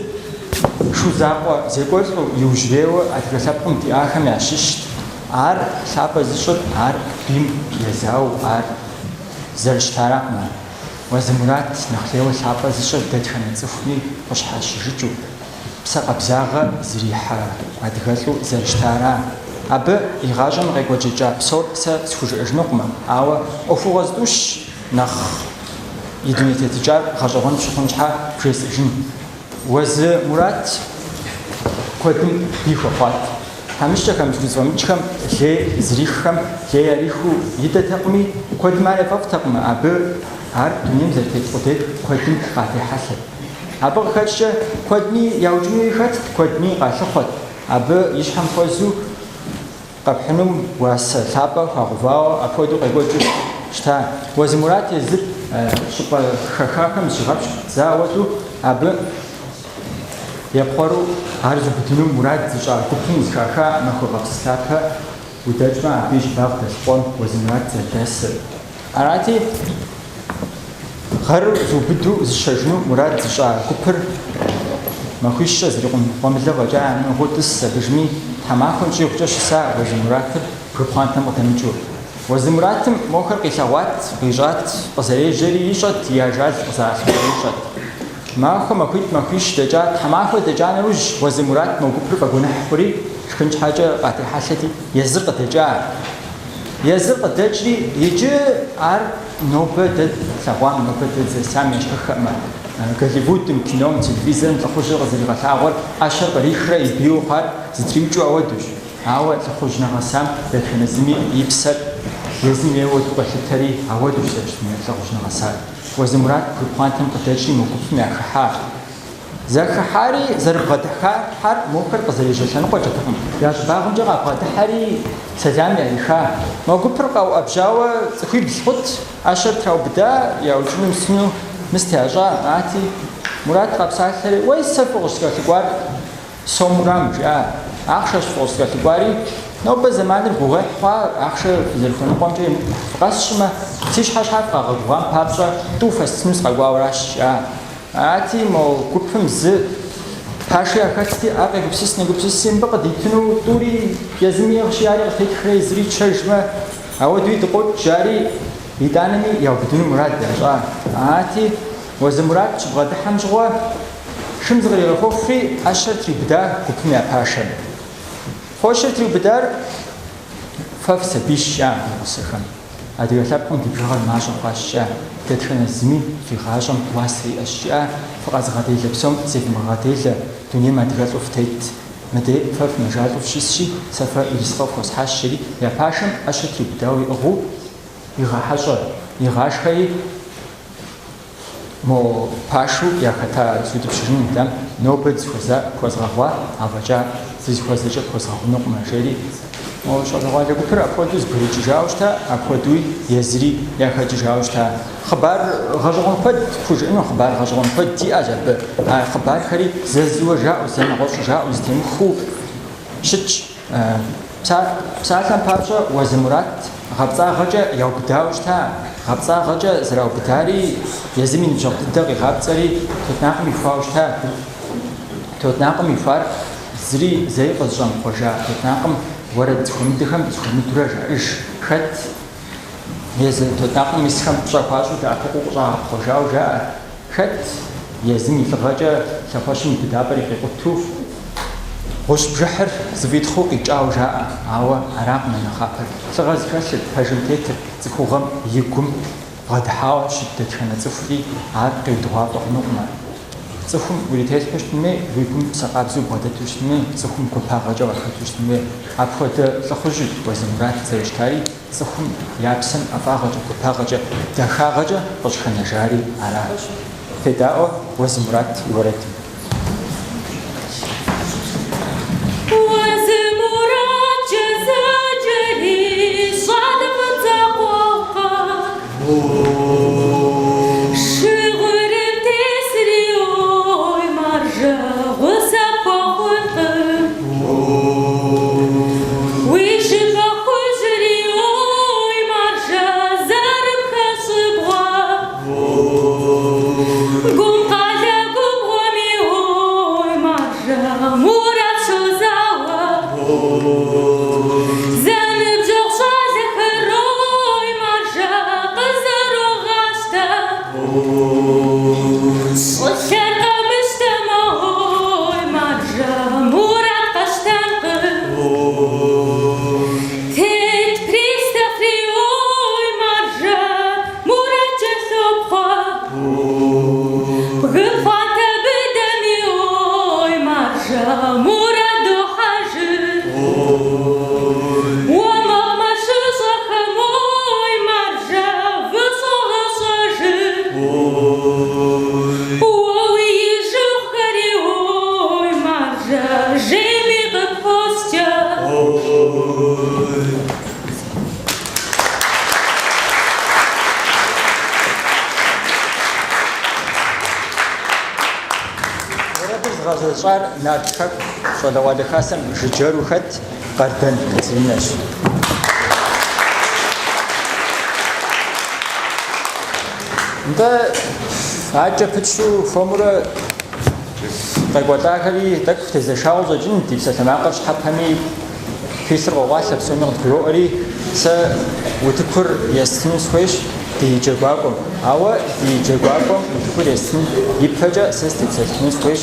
A: шу закъуэ зекӏуэлӏу иужьрейуэ адыгэ лъэпкъым диӏахэм ящыщт. Ар лъапӏэ зыщӏыр ар бийм езауэу ар зэрыщытаракъым. Уэзы Мурат нэхъ лейуэ лъапӏэ зыщӏыр дэтхэнэ цӏыхуми къыщхьэщыжыкӏыу, псэ къабзагъэ зрихьэ адыгэлӏу зэрыщытара. Абы и гъащӏэм къекӏуэкӏыкӏа псор сэ схужыӏэжынукъым, ауэ ӏуэхугъуэ зытӏущ нэхъ и дуней тетыкӏар гъэщӏэгъуэн пщыхъун щхьэ бжесӏэжын. Уэзы Мурат куэдым бий хуэхъуат. Тхьэмыщкӏэхэм, зыхузэфӏэмыкӏхэм лей зриххэм лей ярихыу идэтэкъыми, куэдым ар яфӏэфӏтэкъым, абы ар дунейм зэрытет къудейр куэдым къатехьэлъэт. Абы къыхэкӏкӏэ куэдми яукӏынуи хэтт, куэдми къалъыхъуэт. Абы и щхьэм хуэзу къэпхьынум уасэ лъапӏэ хуагъэувауэ апхуэдэу къекӏуэкӏыу щыта. Уэзы Мурат езыр щӏыпӏэ хэхахэм зыщигъэпщкӏут зэ ауэдэу абы епхъуэру ар зыубыдыну мурад зыщӏа гупым зыхаха Махуэгъэпс лъапэ удэкӏмэ, абы и щӏыбагъ дэлъ къуэм Уэзы Мурат зэрыдэсыр. Арати, гъэру зыубыду зыщэжыну мурад зыщӏа гупыр махуищкӏэ зрикъун гъуэмылэ фӏэкӏа ямыӏыгъыу тӏыс абыжми, тхьэмахуэм щӏигъукӏэ щыса Уэзы Муратыр бгы пхъуантэм къыдэмыкӏыу. Уэзы Муратым мохэр къилъэгъуат, къищӏат, къызэрежьэри ищӏэт, и ажал къызэралъыхъуэри ищӏэт. Махуэ, махуитӏ, махуищ дэкӏа, тхьэмахуэ дэкӏа нэужь, Уэзы Мурат мо гупыр фӏэгуэныхь хъури, шхын щхьэкӏэ къатехьэлъэти, езыр къыдэкӏа. Езыр къыдэкӏри, иджы ар нобэ дэ тлъэгъуам, нобэ дэ дызэсам ещхьыххэкъымэ. Голливудым, кином, телевизорым лӏыхъужьыр къызэригъэлъагъуэр ӏэщэр кърихрэ и бийуэ хъуар зэтриукӏэу ауэдущ. Ауэ лӏыхъужь нэгъэсам дэтхэнэ зыми и псэр езым ейуэ хуэдэу къелъытэри, ауэдущ зэрыщытын лӏыхъужь нэгъэсар. Уэзы Мурат бгы пхъуантэм къыдэкӏри мо гупым яхыхьа. Зэрыхыхьари зэрыбгъэдыхьар мохэр къызэрежьэ лъэныкъуэкӏэтэкъым. Я щӏыбагъымкӏэ къабгъэдыхьэри сэлам яриха. Мо гупыр къэуӏэбжьауэ цӏыхуибл хъут, ӏэщэр траубыда, яукӏыну мысыну мыст ящӏа, арати, Мурат къэпсалъэри, Уей, сэ фыкъыщӏыскӏэлъыкӏуар сомурам, жиӏа, ахъшэщ фыкъыщӏыскӏэлъыкӏуари, нобэ зэманыр гугъуехь хъуа, ахъшэ фызэрыхуэныкъуэмкӏэ емыкӏу фыкъэсщӏмэ, си щхьэ щхьэ фыкъагъэгугъам папщӏэ тӏу фэстыну сыкъэкӏуауэращ, жиӏа. Арати, мо гупым зы Пашэ яхэтти, ар къегупсыс-негупсыси, мыбы къыдитыну тӏури езым иӏыгъщи, ари къытетхрэ езыри тщэжмэ, ауэдуи дыкъокӏ, жари, итӏанэми яубыдыну мурад ящӏа. Арати, Уэзы Мурат щыбгъэдыхьэм щыгъуэ, шым зыкъригъэхуэхри, ӏэщэр триубыда гупым я пашэм. Фочыр триубыдар фэ фысабийщ, жиӏа и гъусэхэм. Адыгэ лъэпкъым ди бжыгъэр мащӏэ хъуащ, жиӏа, дэтхэнэ зыми фи гъащӏэм уасэ иӏэщ, жиӏа, фыкъэзыгъэделэ псом зевмыгъэделэ, дунейм адыгэлӏу фытет. Мыдей фэ фымэжалӏэу фыщысщи, сэ фэ ирискъы фхуэсхьащ, жери я пашэм ӏэщэ триубыдауэ иӏыгъыу игъэхьэщӏэ, игъашхэри, Мо пашэу яхэта зутӏыпщыжын имыдам нобэ дызыхуэза пхуэзгъэгъуа, афӏэкӏа дызыхуэзэкӏэ пхуэзгъэгъунукъым, жери. Мо щӏалэгъуалэ гупыр апхуэдэу зэбгрыкӏыжауэ щыта, апхуэдэуи езыри яхэкӏыжауэ щыта. Хъыбар гъэщӏэгъуэн куэд пхужыӏэну, хъыбар гъэщӏэгъуэн куэд диӏэщ абы. А хъыбархэри зэ зыуэ жаӏэу, зэ нэгъуэщӏу жаӏэу зэтемыхуэу щытщ. Псалъэм папщӏэ, Уэзы Мурат гъэпцӏагъэкӏэ яубыдауэ щыта, гъэпцӏагъэкӏэ зэраубыдари, езым и ныбжьэгъу дыдэ къигъапцӏэри тутнакъым ихуауэ щыта. Тутнакъым ихуар зыри зэи къызыщӏэмыпхъуэжа тутнакъым уэрэд зэхуэмыдэхэм зэхуэмыдэурэ жаӏэж. Хэт езы тутнакъым исхэм пщӏэ хуащӏу дэӏэпыкъуу къыщӏагъэпхъуэжауэ жаӏэ. Хэт езым и лӏыгъэкӏэ лъэхъуэщым и быдапӏэр икъуту гъущӏ бжыхьыр зэфӏитхъыу къикӏауэ жаӏэ, ауэ аракъым а нэхъапэр. Лӏыгъэ зыхэлъыр, пэжым тетыр, цӏыхугъэм и гум бгъэдыхьауэ щыт дэтхэнэ цӏыхури ар къиудыгъуафӏэ хъунукъым. Цӏыхум урителъхьэу щытын хуей, уи гум псэ къабзэу бгъэдэту щытын хуей, цӏыхум гуапагъэкӏэ уахэту щытын хуей. Апхуэдэ лӏыхъужьут Уэзы Мурат зэрыщытари, Цӏыхум я псэм ӏэфӏагъэкӏэ, гуапагъэкӏэ, дахагъэкӏэ къыщӏыхэнэжари аращ. Федаӏуэ Уэзы Мурат и уэрэдым.
G: Уэзы Мураткӏэ зэджэри щӏалэ фӏыцӏэ къуэгъукъэ. Шыгъурым тесри, ой, маржэ, гъусэ пхуэхъункъым. Уи жыпӏэ хужьри, ой, маржэ, зэрыпхэщӏыбгъуэ. Гумкъалэ губгъуэми, ой, маржэ, Мурат щозауэ. Зэныбжьэгъу щӏалэхэр, ой, маржэ, къызэрогъащтэ. Щӏылъэр къэмыщтэмэ, ой, маржэ, Мурат къэщтэнкъым. Тет приставри, ой, маржэ, Мурат кӏэлъопхъуэ. Бгы пхъуантэ быдэми, ой, маржэ, Мурат дохьэжыр. Уэ мэкъумэшыщӏэхэм, ой, маржэ, выщӏогъэщӏэжыр. Уэ уи ижыгъухэри, ой, маржэ, жейми къыпхоскӏэ.
A: Уэрэдыр зыгъэзэщӏар Нарт Хэку щӏалэгъуалэ хасэм жыджэру хэт Къардэн Катеринэщ. Нтӏэ, адэкӏэ пытщэу хуэмурэ къекӏуэлӏахэри тӏэкӏу фытезэшауэ къыщӏэкӏын, ди псалъэмакъыр щхьэпэми фи лъыр къогъуалъэ псоми къыдгуроӏуэри, сэ утыкур естыну сыхуейщ ди джэгуакӏуэм. Ауэ ди джэгуакӏуэм утыкур естын ипэкӏэ сэ сытепсэлъыхьыну сыхуейщ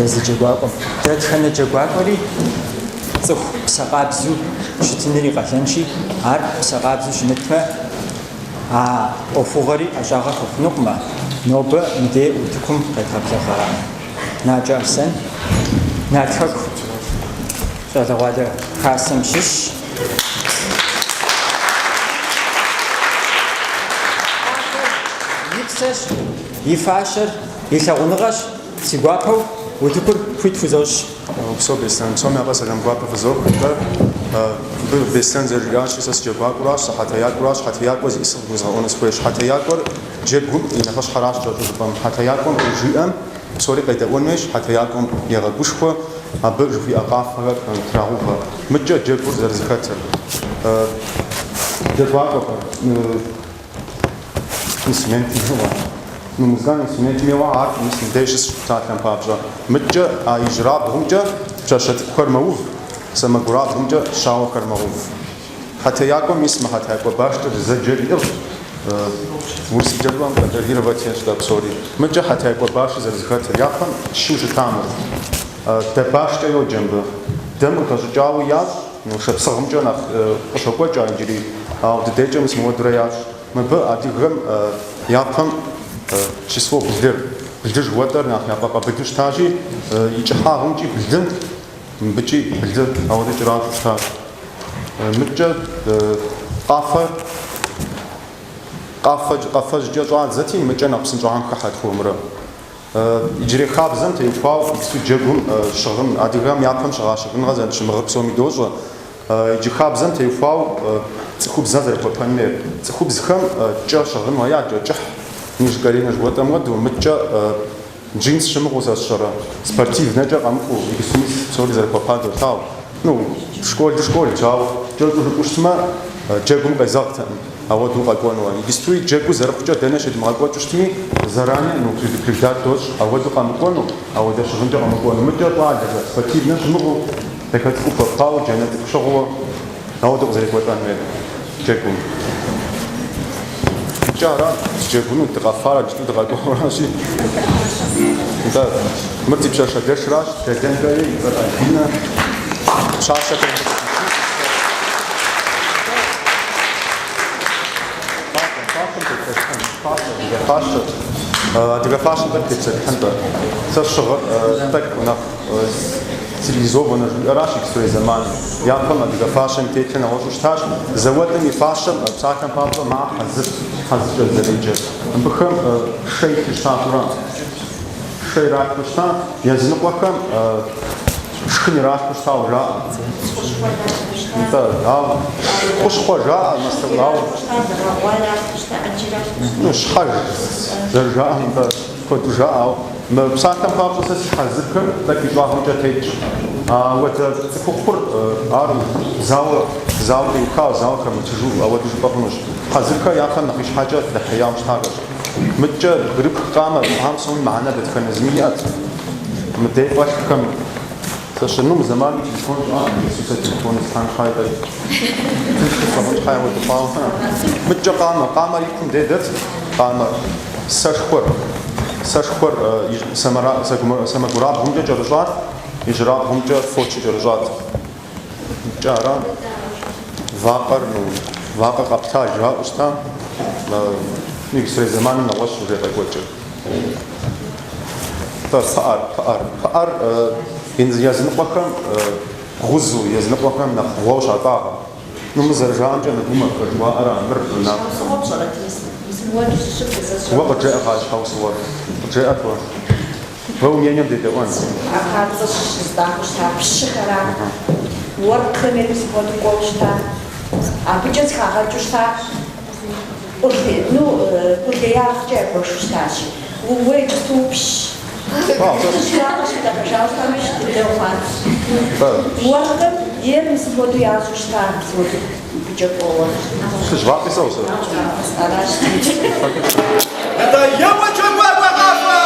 A: езы джэгуакӏуэм. Дэтхэнэ джэгуакӏуэри цӏыху псэ къабзэу щытыныр и къалэнщи, ар псэ къабзэу щымытмэ, а ӏуэхугъуэри ӏэщӏагъэ хуэхъунукъымэ. Нобэ мыдей утыкум къедгъэблэгъа Накӏэ Арсен, Нарт Хэку щӏалэгъуалэ хасэм щыщщ. И псэщ, и фащэр, и лъагъуныгъэщ, си гуапэу утыкур хуит хузощӏ.
H: Упсэу, Беслъэн. Псом япэ сэлам гуапэ фызох. Нтӏэ, мыбы Беслъэн зэрыжиӏащи, сэ сыджэгуакӏуэращ, сыхьэтеякӏуэращ, хьэтеякӏуэр зиӏысыр къывгурызгъэӏуэну сыхуейщ. Хьэтеякӏуэр джэгум и нэхъыщхьэращ кӏэщӏу жыпӏэм. Хьэтеякӏуэм жиӏэм псори къедэӏуэн хуейщ, хьэтеякӏуэм егъэгушхуэ, абы жыхуиӏэ къафэхэр трагъэувэ. Мыдкӏэ джэгур зэрызэхэтыр. Джэгуакӏуэхэр, инструмент бжыгъэ. Ну, музыкальный инструментым еуэ, ар мис мыбдеж щысщ псалъэм папщӏэ. Мыдкӏэ а ижьырабгъумкӏэ пщащэ цӏыкӏухэр мэув, сэмэгурабгъумкӏэ щауэхэр мэув. Хьэтеякӏуэм мис мы хьэтеякӏуэ башкӏэ дызэджэр иӏыгъщ, урысыбзэкӏэ жыпӏэм контролировать ещӏ а псори. Мыдкӏэ хьэтеякӏуэ башыр зэрызэхэтыр, япэм щыу щыта мыр. Дэ башкӏэ йоджэ мыбы. Дэм къыхэщӏыкӏауи ящӏ, ну, шапсыгъымкӏэ нэхъ къыщокӏуэкӏ ар иджыри, ауэ дыдейкӏэ мис мыуэдурэ ящӏ. Мыбы адыгэм япэм число блыр, блы жыхуэтӏэр нэхъ яфӏэкъабылу щытащи, и кӏыхьагъымкӏи блы, мыбыкӏи блы ауэдэ кӏэращӏэу щытащ. Мыдкӏэ къафэ, къафэ, къафэжькӏэ щӏадзэти, мыкӏэ нэхъ псынщӏагъэм хыхьэт хуэмурэ. Иджырей хабзэм теухуауэ иджыпсту джэгум щыгъын, адыгэм япэм щыгъа щыгъынхэр зэрытщымыгъыр псоми дощӏэ. Иджы хабзэм теухуауэ цӏыхубзхэр зэрыхуэпэн хуейр. Цӏыхубзхэм кӏэ щыгъын хуея, кӏэ кӏыхь, ниже колена жыхуэтӏэм хуэдэу, мыдкӏэ джинс щымыгъыу сэ сщӏэрэ, спортивнэкӏэ къэмыкӏуэу, иджыпсту мис псори зэрыхуэпа долъагъу. Ну, школыр школщ, ауэ кӏэщӏу жыпӏэу щытмэ, джэгум къезэгътэкъым ауэдэу къэкӏуэнуэ. Иджыпстуи джэгу зэрыхъукӏэ дэнэ щедмыгъэкӏуэкӏыу щытми, заранее, ну, предупреждать дощӏ, ауэдэу къэмыкӏуэну, ауэдэ щыгъынкӏэ къэмыкӏуэну. Мыдкӏэ щӏалэхэр, спортивнэ щымыгъыу, дахэ цӏыкӏуу хуэпауэ, джанэ цӏыкӏу щыгъыуэ, ауэдэу къызэрекӏуэлӏэн хуейр джэгум. Мыдкӏэ ара джэгуну дыкъэфарэ иджыпсту дыкъэкӏуаращи. Нтӏэ, мыр ди пщащэ дэшращ, Дэлэнкӏэ и цӏэр Альбинэ. Пщащэхэр Фащэм тепсэлъыхьын, фащэ, адыгэ фащэ. Адыгэ фащэм тӏэкӏу тепсэлъыхьын-тӏэ. Сэ сщыгъыр тӏэкӏу нэхъ Стилизованнэ жиӏэращ иджыпстурей зэманым. Япэм адыгэ фащэм и теплъэр нэгъуэщӏу щытащ. Зауэлӏым и фащэм, псалъэм папщӏэ, мыхьэр хьэзыр, хьэзыркӏэ зэреджэр. Мыбыхэм шэ илъу щытауэ, шэ иралъхьэу щыта, языныкъуэхэм шхын иралъхьэу щытауэ жаӏэ. Нтӏэ, ауэ хущхъуэ жаӏэ, мастэӏу, ауэ. Ну, щхьэж зэрыжаӏэм, нтӏэ, куэду жаӏэ, ауэ. Мы псалъэм папщӏэ сэ си хьэзырхэр тӏэкӏу ищӏагъымкӏэ тетщ. Ауэдэ цӏыхухъур ар зауэ, зауэ къиухауэ, зауэ хэмытыжу ауэдэу жыпӏэ хъунущ. Хьэзырхэр япэм нэхъ ищхьэкӏэ дэхьеяуэ щытахэщ. Мыдкӏэ бгырыпх къамэ, мыхэм псоми мыхьэнэ дэтхэнэ зыми иӏэт. Мыдей фӏэлъхэм сэ щыну мы зэманым телефон щыӏэкъым, иджыпсту сэ телефон слъхьэн щхьэ тӏэкӏу тыншу слъагъун щхьэ ауэдэ хъуауэ. Мыдкӏэ къамэ, къамэр и кум дей дэт, къамэр. Сэшхуэр, сэшхуэр сэмэгурабгъумкӏэ кӏэрыщӏат, ижьырабгъумкӏэ фочыр кӏэрыщӏат. Мыдкӏэ ара? Вакъэр, ну, вакъэ къэптал жаӏэу щыта. Ну, иджыпстурей зэманым нэгъуэщӏ уже къекӏуэкӏыр. Тӏэ, пыӏэр, пыӏэр. Пыӏэр языныкъуэхэм бгъузу, языныкъуэхэм нэхъ бгъуэу щатӏагъэ. Ну, мы зэрыжаӏэмкӏэ нэгумэхэ жыхуаӏэра, мыр нэхъ.
C: Щхьэусыгъуэ пщӏэрэт, мис, мис мыуэду щыщыт сэ сщӏэркъым.
H: Уэ къыджеӏэ хъа щхьэусыгъуэр. Къыджеӏэт уэ. Уэ уи мнением дедэӏуэн.
C: А папцӏэ щызытӏагъэу щыта пщыхэра, уэркъхэм ейр мис мыпхуэдэу кӏуэуэ щыта, абыкӏэ зыхагъэкӏыу щыта, къулей, ну, къулеягъкӏэ ягуэшу щытащи. Уэ иджыпсту упщщ. Щыуагъэ щыдэхэжауэ щытами, пщы дыдэ ухъуат. Уэркъым ейр мис мыпхуэдэу ящӏу щыта, мис мыпхуэдэу мыбыкӏэ кӏуэуэ.
H: Плъыжь вакъи сӏыгъ сэ.
C: Аращ.
I: Нтӏэ, еуэ джэгуакӏуэ къафэ!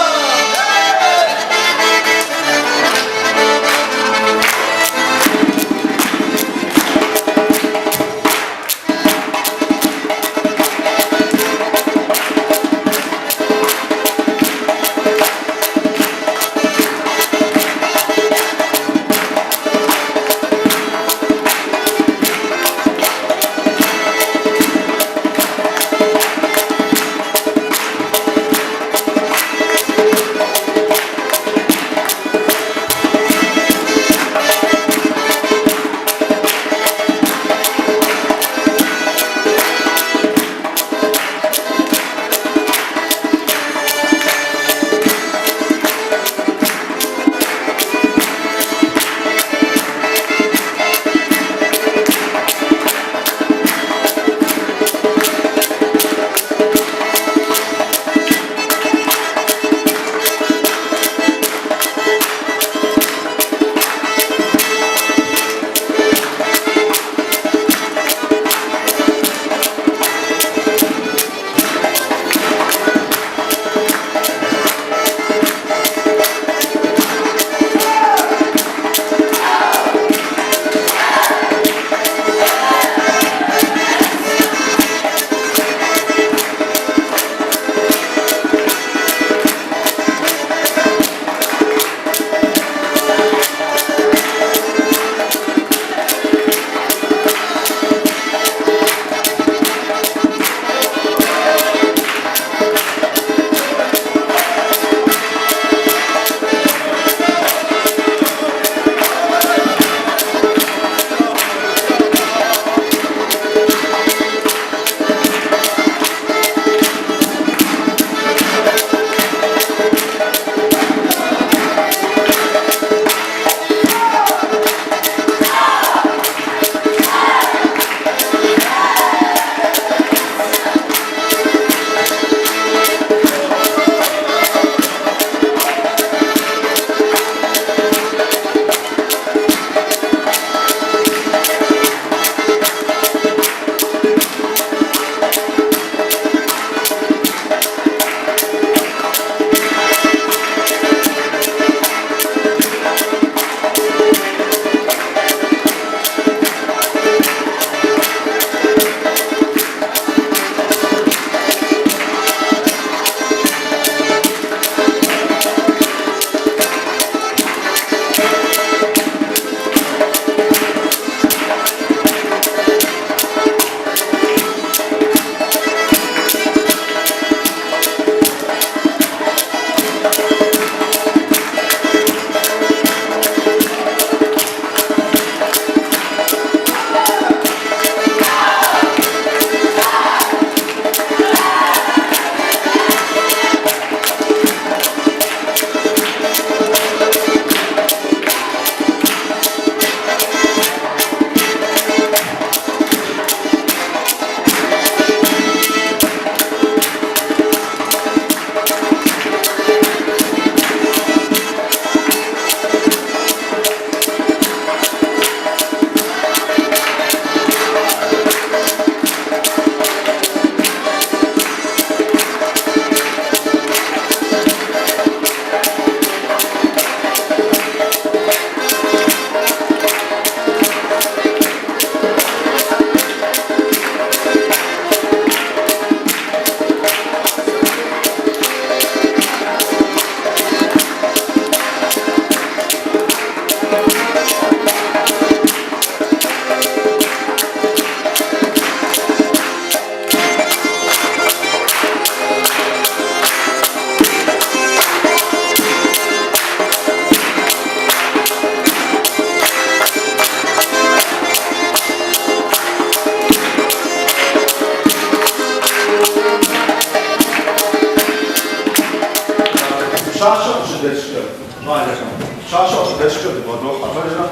H: Щӏалэхэм. Пщащэ къыщыдэкӏкӏэ дыбгъэдохьэ, пэжрэ?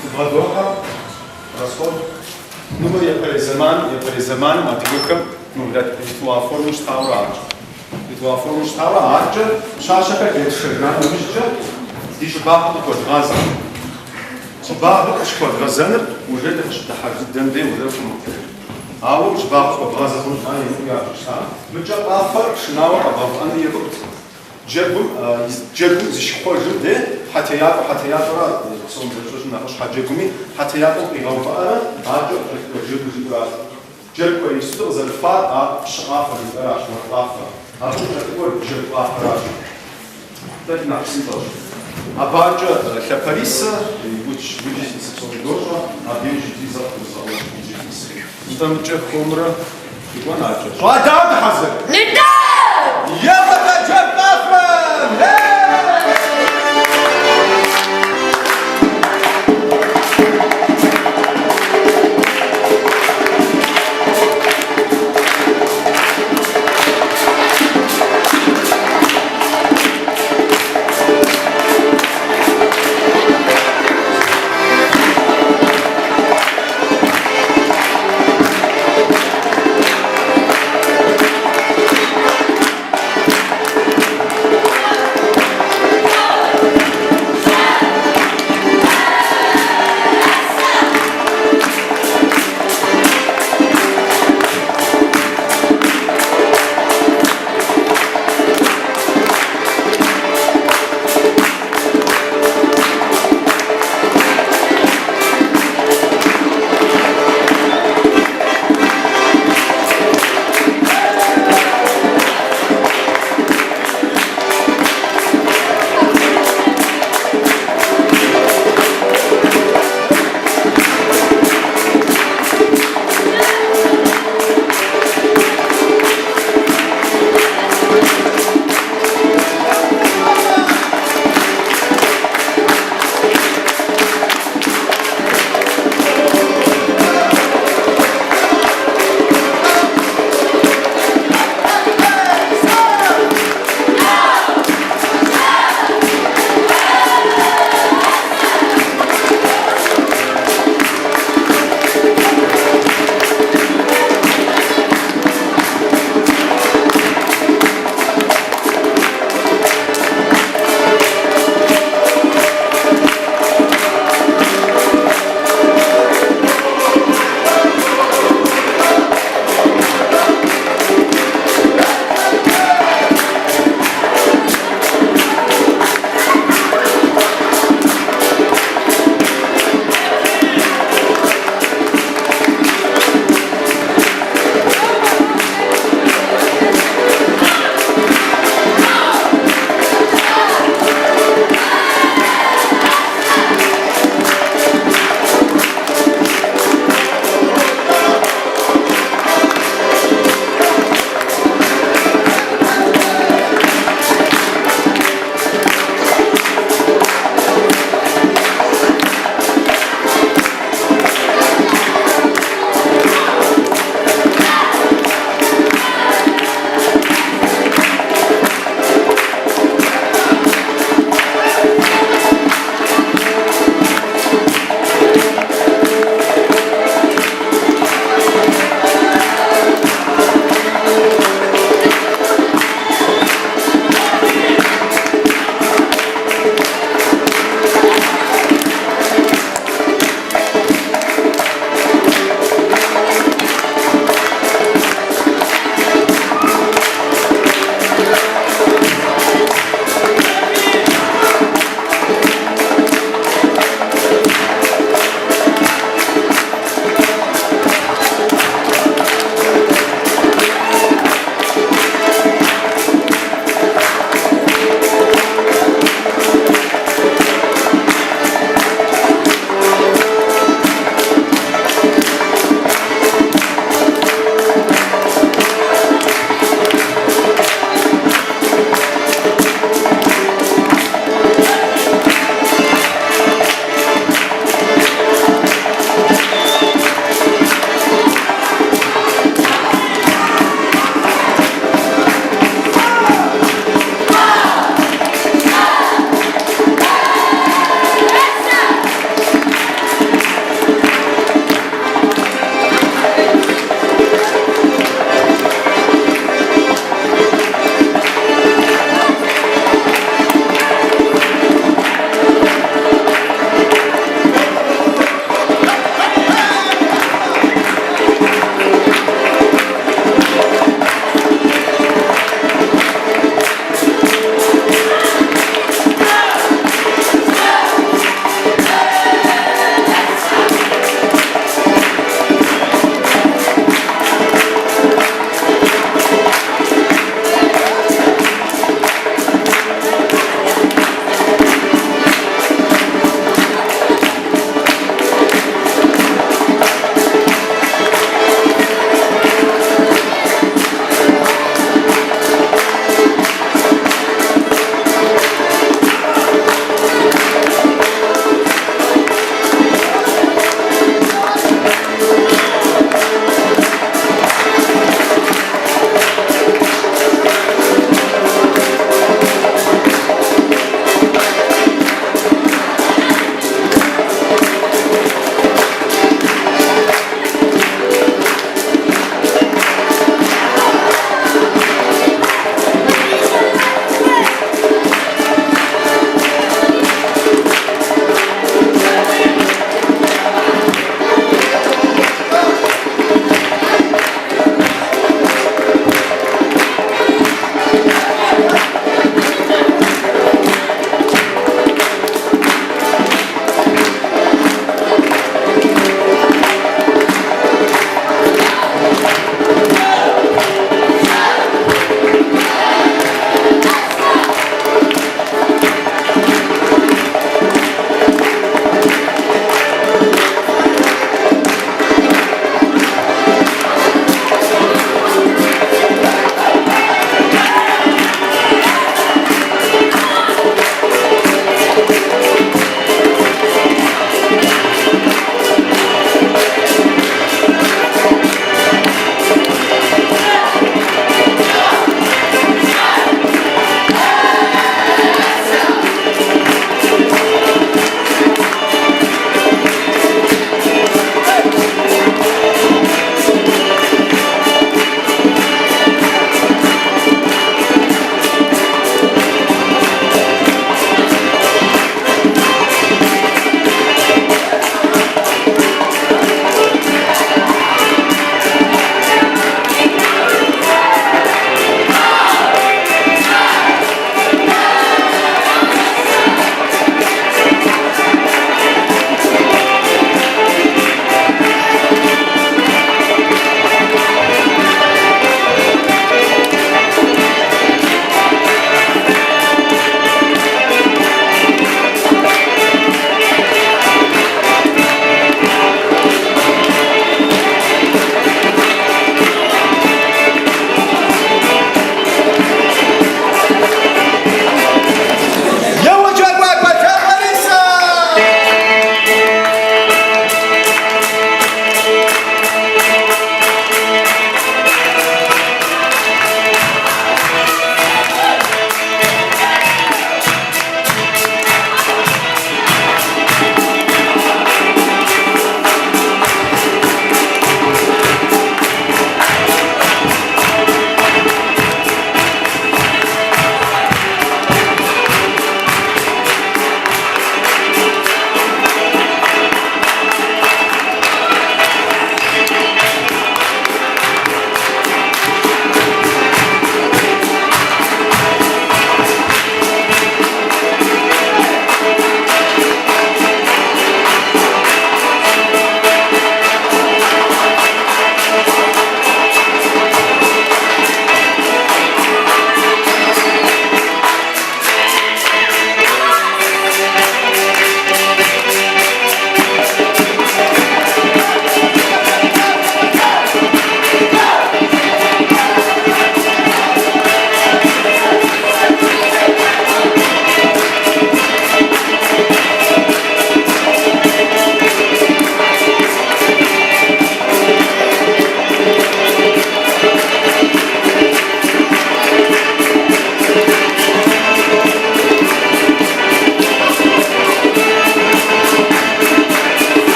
H: Дыбгъэдохьэ, расход. Ну, мыр япэрей зэманым, япэрей зэманым адыгэхэм, ну, ритуал формэу щытауэ аращ. Ритуал формэу щытауэ аркӏэ пщащэхэр етшэжа нэужькӏэ ди щӏыбагъыр къыхуэдгъазэ. Щӏыбагъыр къыщыхуэдгъэзэныр уже дыкъыщыдыхьэж дыдэм дей уже хъунукъым. Ауэ уи щӏыбагъыр хуэбгъазэ хъунущ, ар емыкӏу ящӏу щыта. Мыкӏэ къафэр пшынауэ къэбгъэувыӏэныр екӏут. Джэгум джэгум зыщихъуэжым де хьэтеякӏуэ хьэтеякӏуэра псом зэрыщӏэжым нэхъыщхьэ джэгуми хьэтеякӏуэм къигъэувыӏэрэ аркӏэ къыкӏэлъыкӏуэ джэгур жиӏэращ. Джэгу иджыпсту къызэрыфар ар пщы къафэ жиӏэращ, уэркъ къафэ. Абы къыкӏэлъыкӏуэр джэгу къафэращ. Тӏэкӏу нэхъ псынщӏэщ. Абакӏэ лъапэрисэ, удж, уджи зиӏысыр псоми дощӏэ, абы иужь иджыри зэ къыгурызгъэӏуэнщ уджыр зиӏысри. Нтӏэ мыкӏэ хуэмурэ дыкӏуэн аркӏэ.
I: Щӏалэхэр дыхьэзыр?
B: Нтӏэ!
I: Еуэ-тӏэ джэгу къафэм! Ей!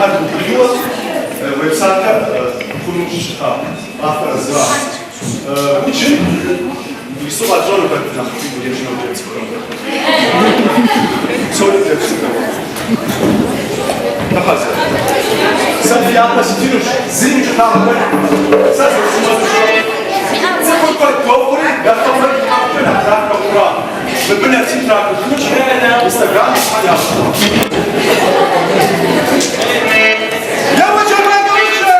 I: ӏэр бубыдуэ уепсалъэ хъуну щыщыта къафэр азыра. Уджым иджыпсту къэтщӏэну хэт нэхъ фигу ирихьыну хъыджэбз цӏыкӏухэм. Псори хъыджэбз цӏыкӏухэм. Дыхьэзыр. Сэ фи япэ ситынущ, зыри кӏыхьагъ хэлъкъым. Сэ зэрысщӏэнущ. Цӏыхур куэд дохъури, нэхъыфӏыр тхьэкӏэ нэхъ дахэ хъура. Мыбы нэтын трахыжынущ, Инстаграм и щхьэр ящӏыну. Еуэ, джэгуакӏуэ ущэ!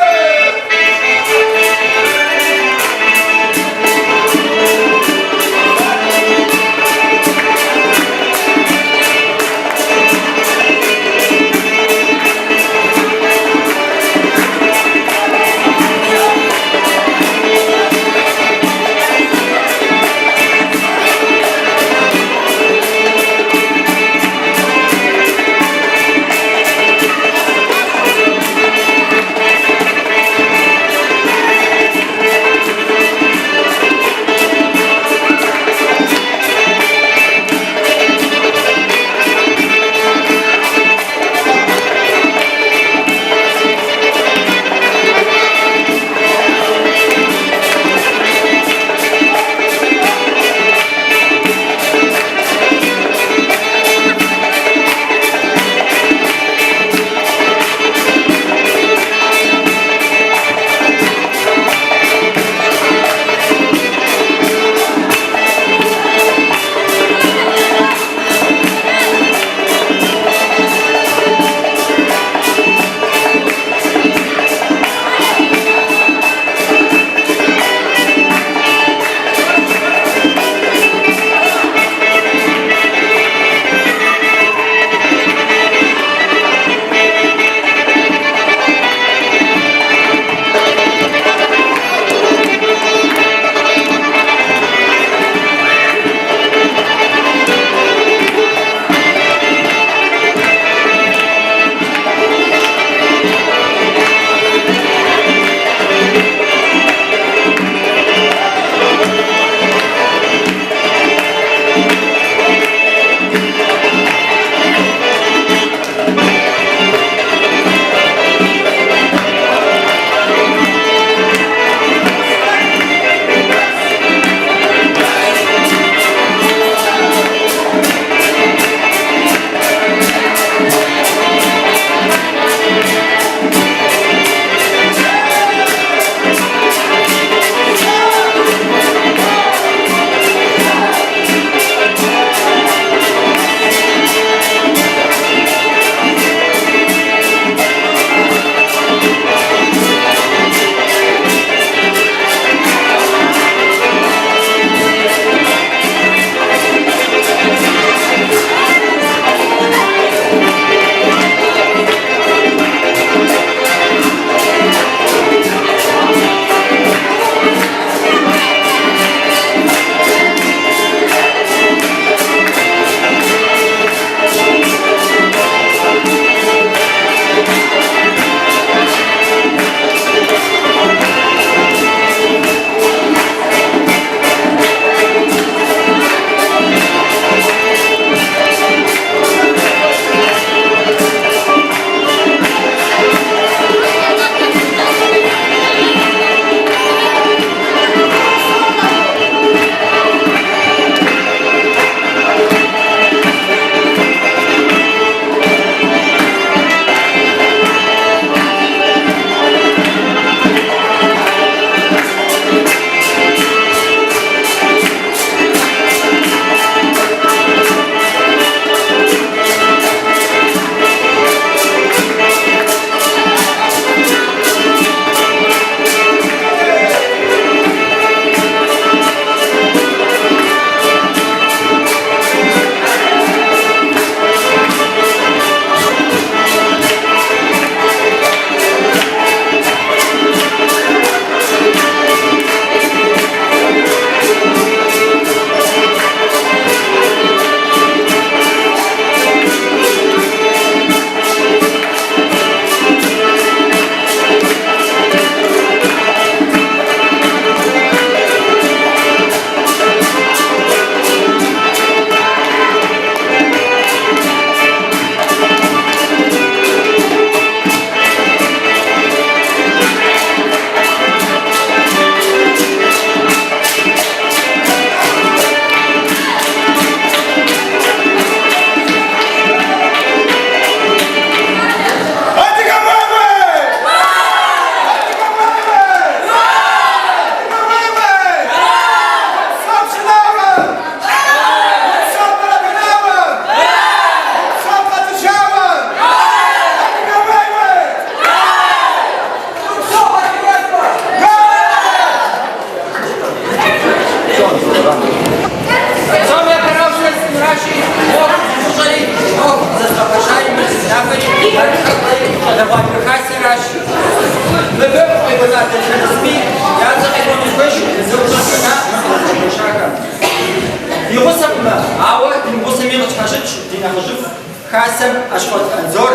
A: хасэм Ащхъуэт Анзор,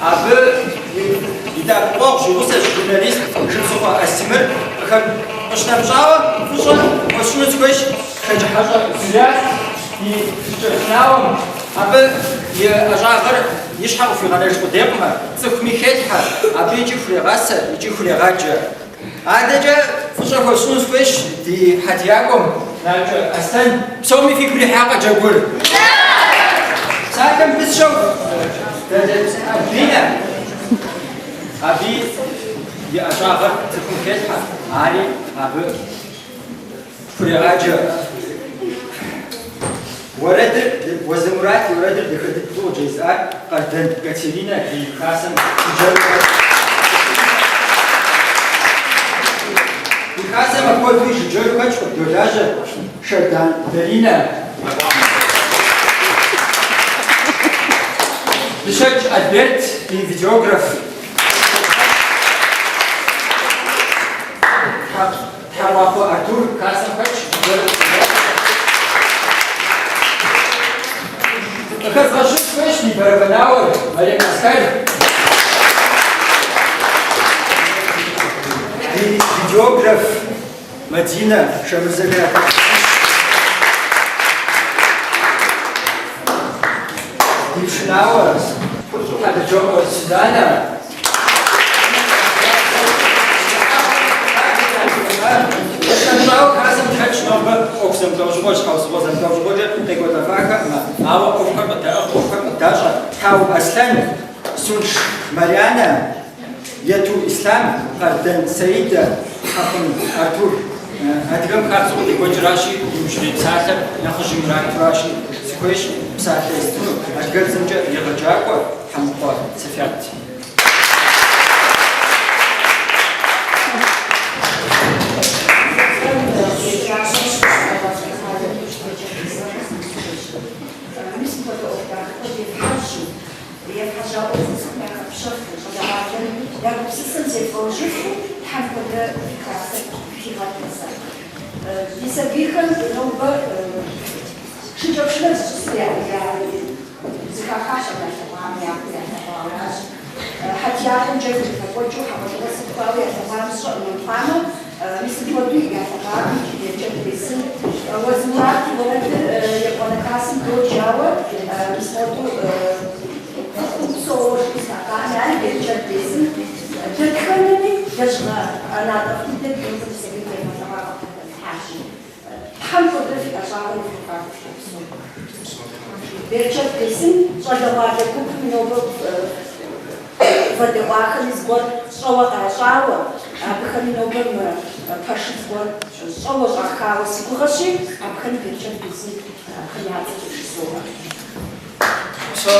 A: абы и дэӏэпыкъуэгъущ, и гъусэщ журналист Шыбзыхъуэ Астемыр. Къыщынэмыщӏауэ, фӏыщӏэ хуэсщӏыну сыхуейщ Шэкӏыхьэщӏэ Зурят и шыкӏэпшынауэм. Абы и ӏэщӏагъэр и щхьэ къыхуигъэнэж къудейкъым, цӏыхуми хелъхьэ, абы икӏи хурегъасэ, икӏи хурегъаджэ. Адэкӏэ фӏыщӏэ хуэсщӏыну сыхуейщ ди хьэтиякӏуэм, Накӏэ Аслъэн. Псоми фигу ирихьакъэ джэгур? Псалъэм пысщэу Дэлэт Альбинэ. Абы и ӏэщӏагъэр цӏыхум хелъхьэ, ари абы хурегъаджэ. Уэрэдыр, Уэзы Мурат и уэрэдыр дахэ дыдэу къыджезыӏар Къардэн Катеринэ ди хасэм жыджэру хэтщ. Ди хасэм апхуэдэуи жыджэру хэтщ, къыддолажьэ Шэрдан Даринэ. Дыщэкӏ Альберт ди видеограф. Тхьэкъуахъуэ Артур хасэм хэтщ, жыджэру къыддолажьэ. Къыхэзгъэщын хуейщ ди бэрэбэнауэр Мэрем Аскэр. Ди видеограф Мадинэ Шэмырзэхэ яхэтщ. Ди пшынауэ Хьэдэджокъуэ Сюзанэ. Къыщынэмыщӏауэ хасэм хэтщ нобэ ӏуэху зэмылӏэужьыгъуэ, щхьэусыгъуэ зэмылӏэужьыгъуэкӏэ къекӏуэлӏэфахэкъым, ауэ ӏуэхухэр къыдаӏыгъ, ӏуэхухэр къыдащӏэ. Тау Аслъэн, Сунш Марьянэ, Ету Ислъам, Къардэн Саидэ, Хьэкъун Артур. Адыгэм хабзэу къыдекӏуэкӏращи, иужьрей псалъэр нэхъыжьым иратращи, сыхуейщ псалъэ естыну адыгэбзэмкӏэ егъэджакӏуэ Хьэмыкъуэ Софят.
C: Мис мыпхуэдэ ӏуэху дахэ куэд ефхьэжьу, ефхьэжьа ӏуэхум цӏыхум яхэпщэфу, щӏалэгъуалэм я гупсысэм зевгъэужьыфу Тхьэм куэдрэ фи хасэр хигъэт сэ. Ди сабийхэм нобэ шыкӏэпшынэр зищӏысыр я зэхахащ абы ялъэгъуам, япэу ялъэгъуаращ. Хьэтиякӏуэм джэгу иригъэкӏуэкӏыу хьэгъуэлӏыгъуэ сыт кӏуауэ ялъэгъуам сщӏэӏым мыхъуамэ, мис мыпхуэдэу ялъэгъуам берычэт бесын. Уэзы Мурат и уэрэдыр ебгъуанэ классым додж, ауэ мис мыпхуэдэу псоуэ жыхуиӏакъым, ари берычэт бесын. Дэтхэнэми лэжьыгъэ ӏэнатӏэ фӏы дыдэ нобэ ди сабийм къевгъэлъэгъуа къыбгъэдэтлъхьащи. Тхьэм куэдрэ фи ӏэщӏагъэм ефӏэкӏуэну фыпсэу. Берычэт бесын, щӏалэгъуалэ гупым нобэ вэдэӏуахэми зыгуэр щӏэуэ къащӏауэ, абыхэми нобэ мы пэшым зыгуэр щӏэуэ щӏахауэ си гугъэщи, абыхэми берычэт бесын абыхэм я цӏэкӏэ жызоӏэ.
A: Псэу.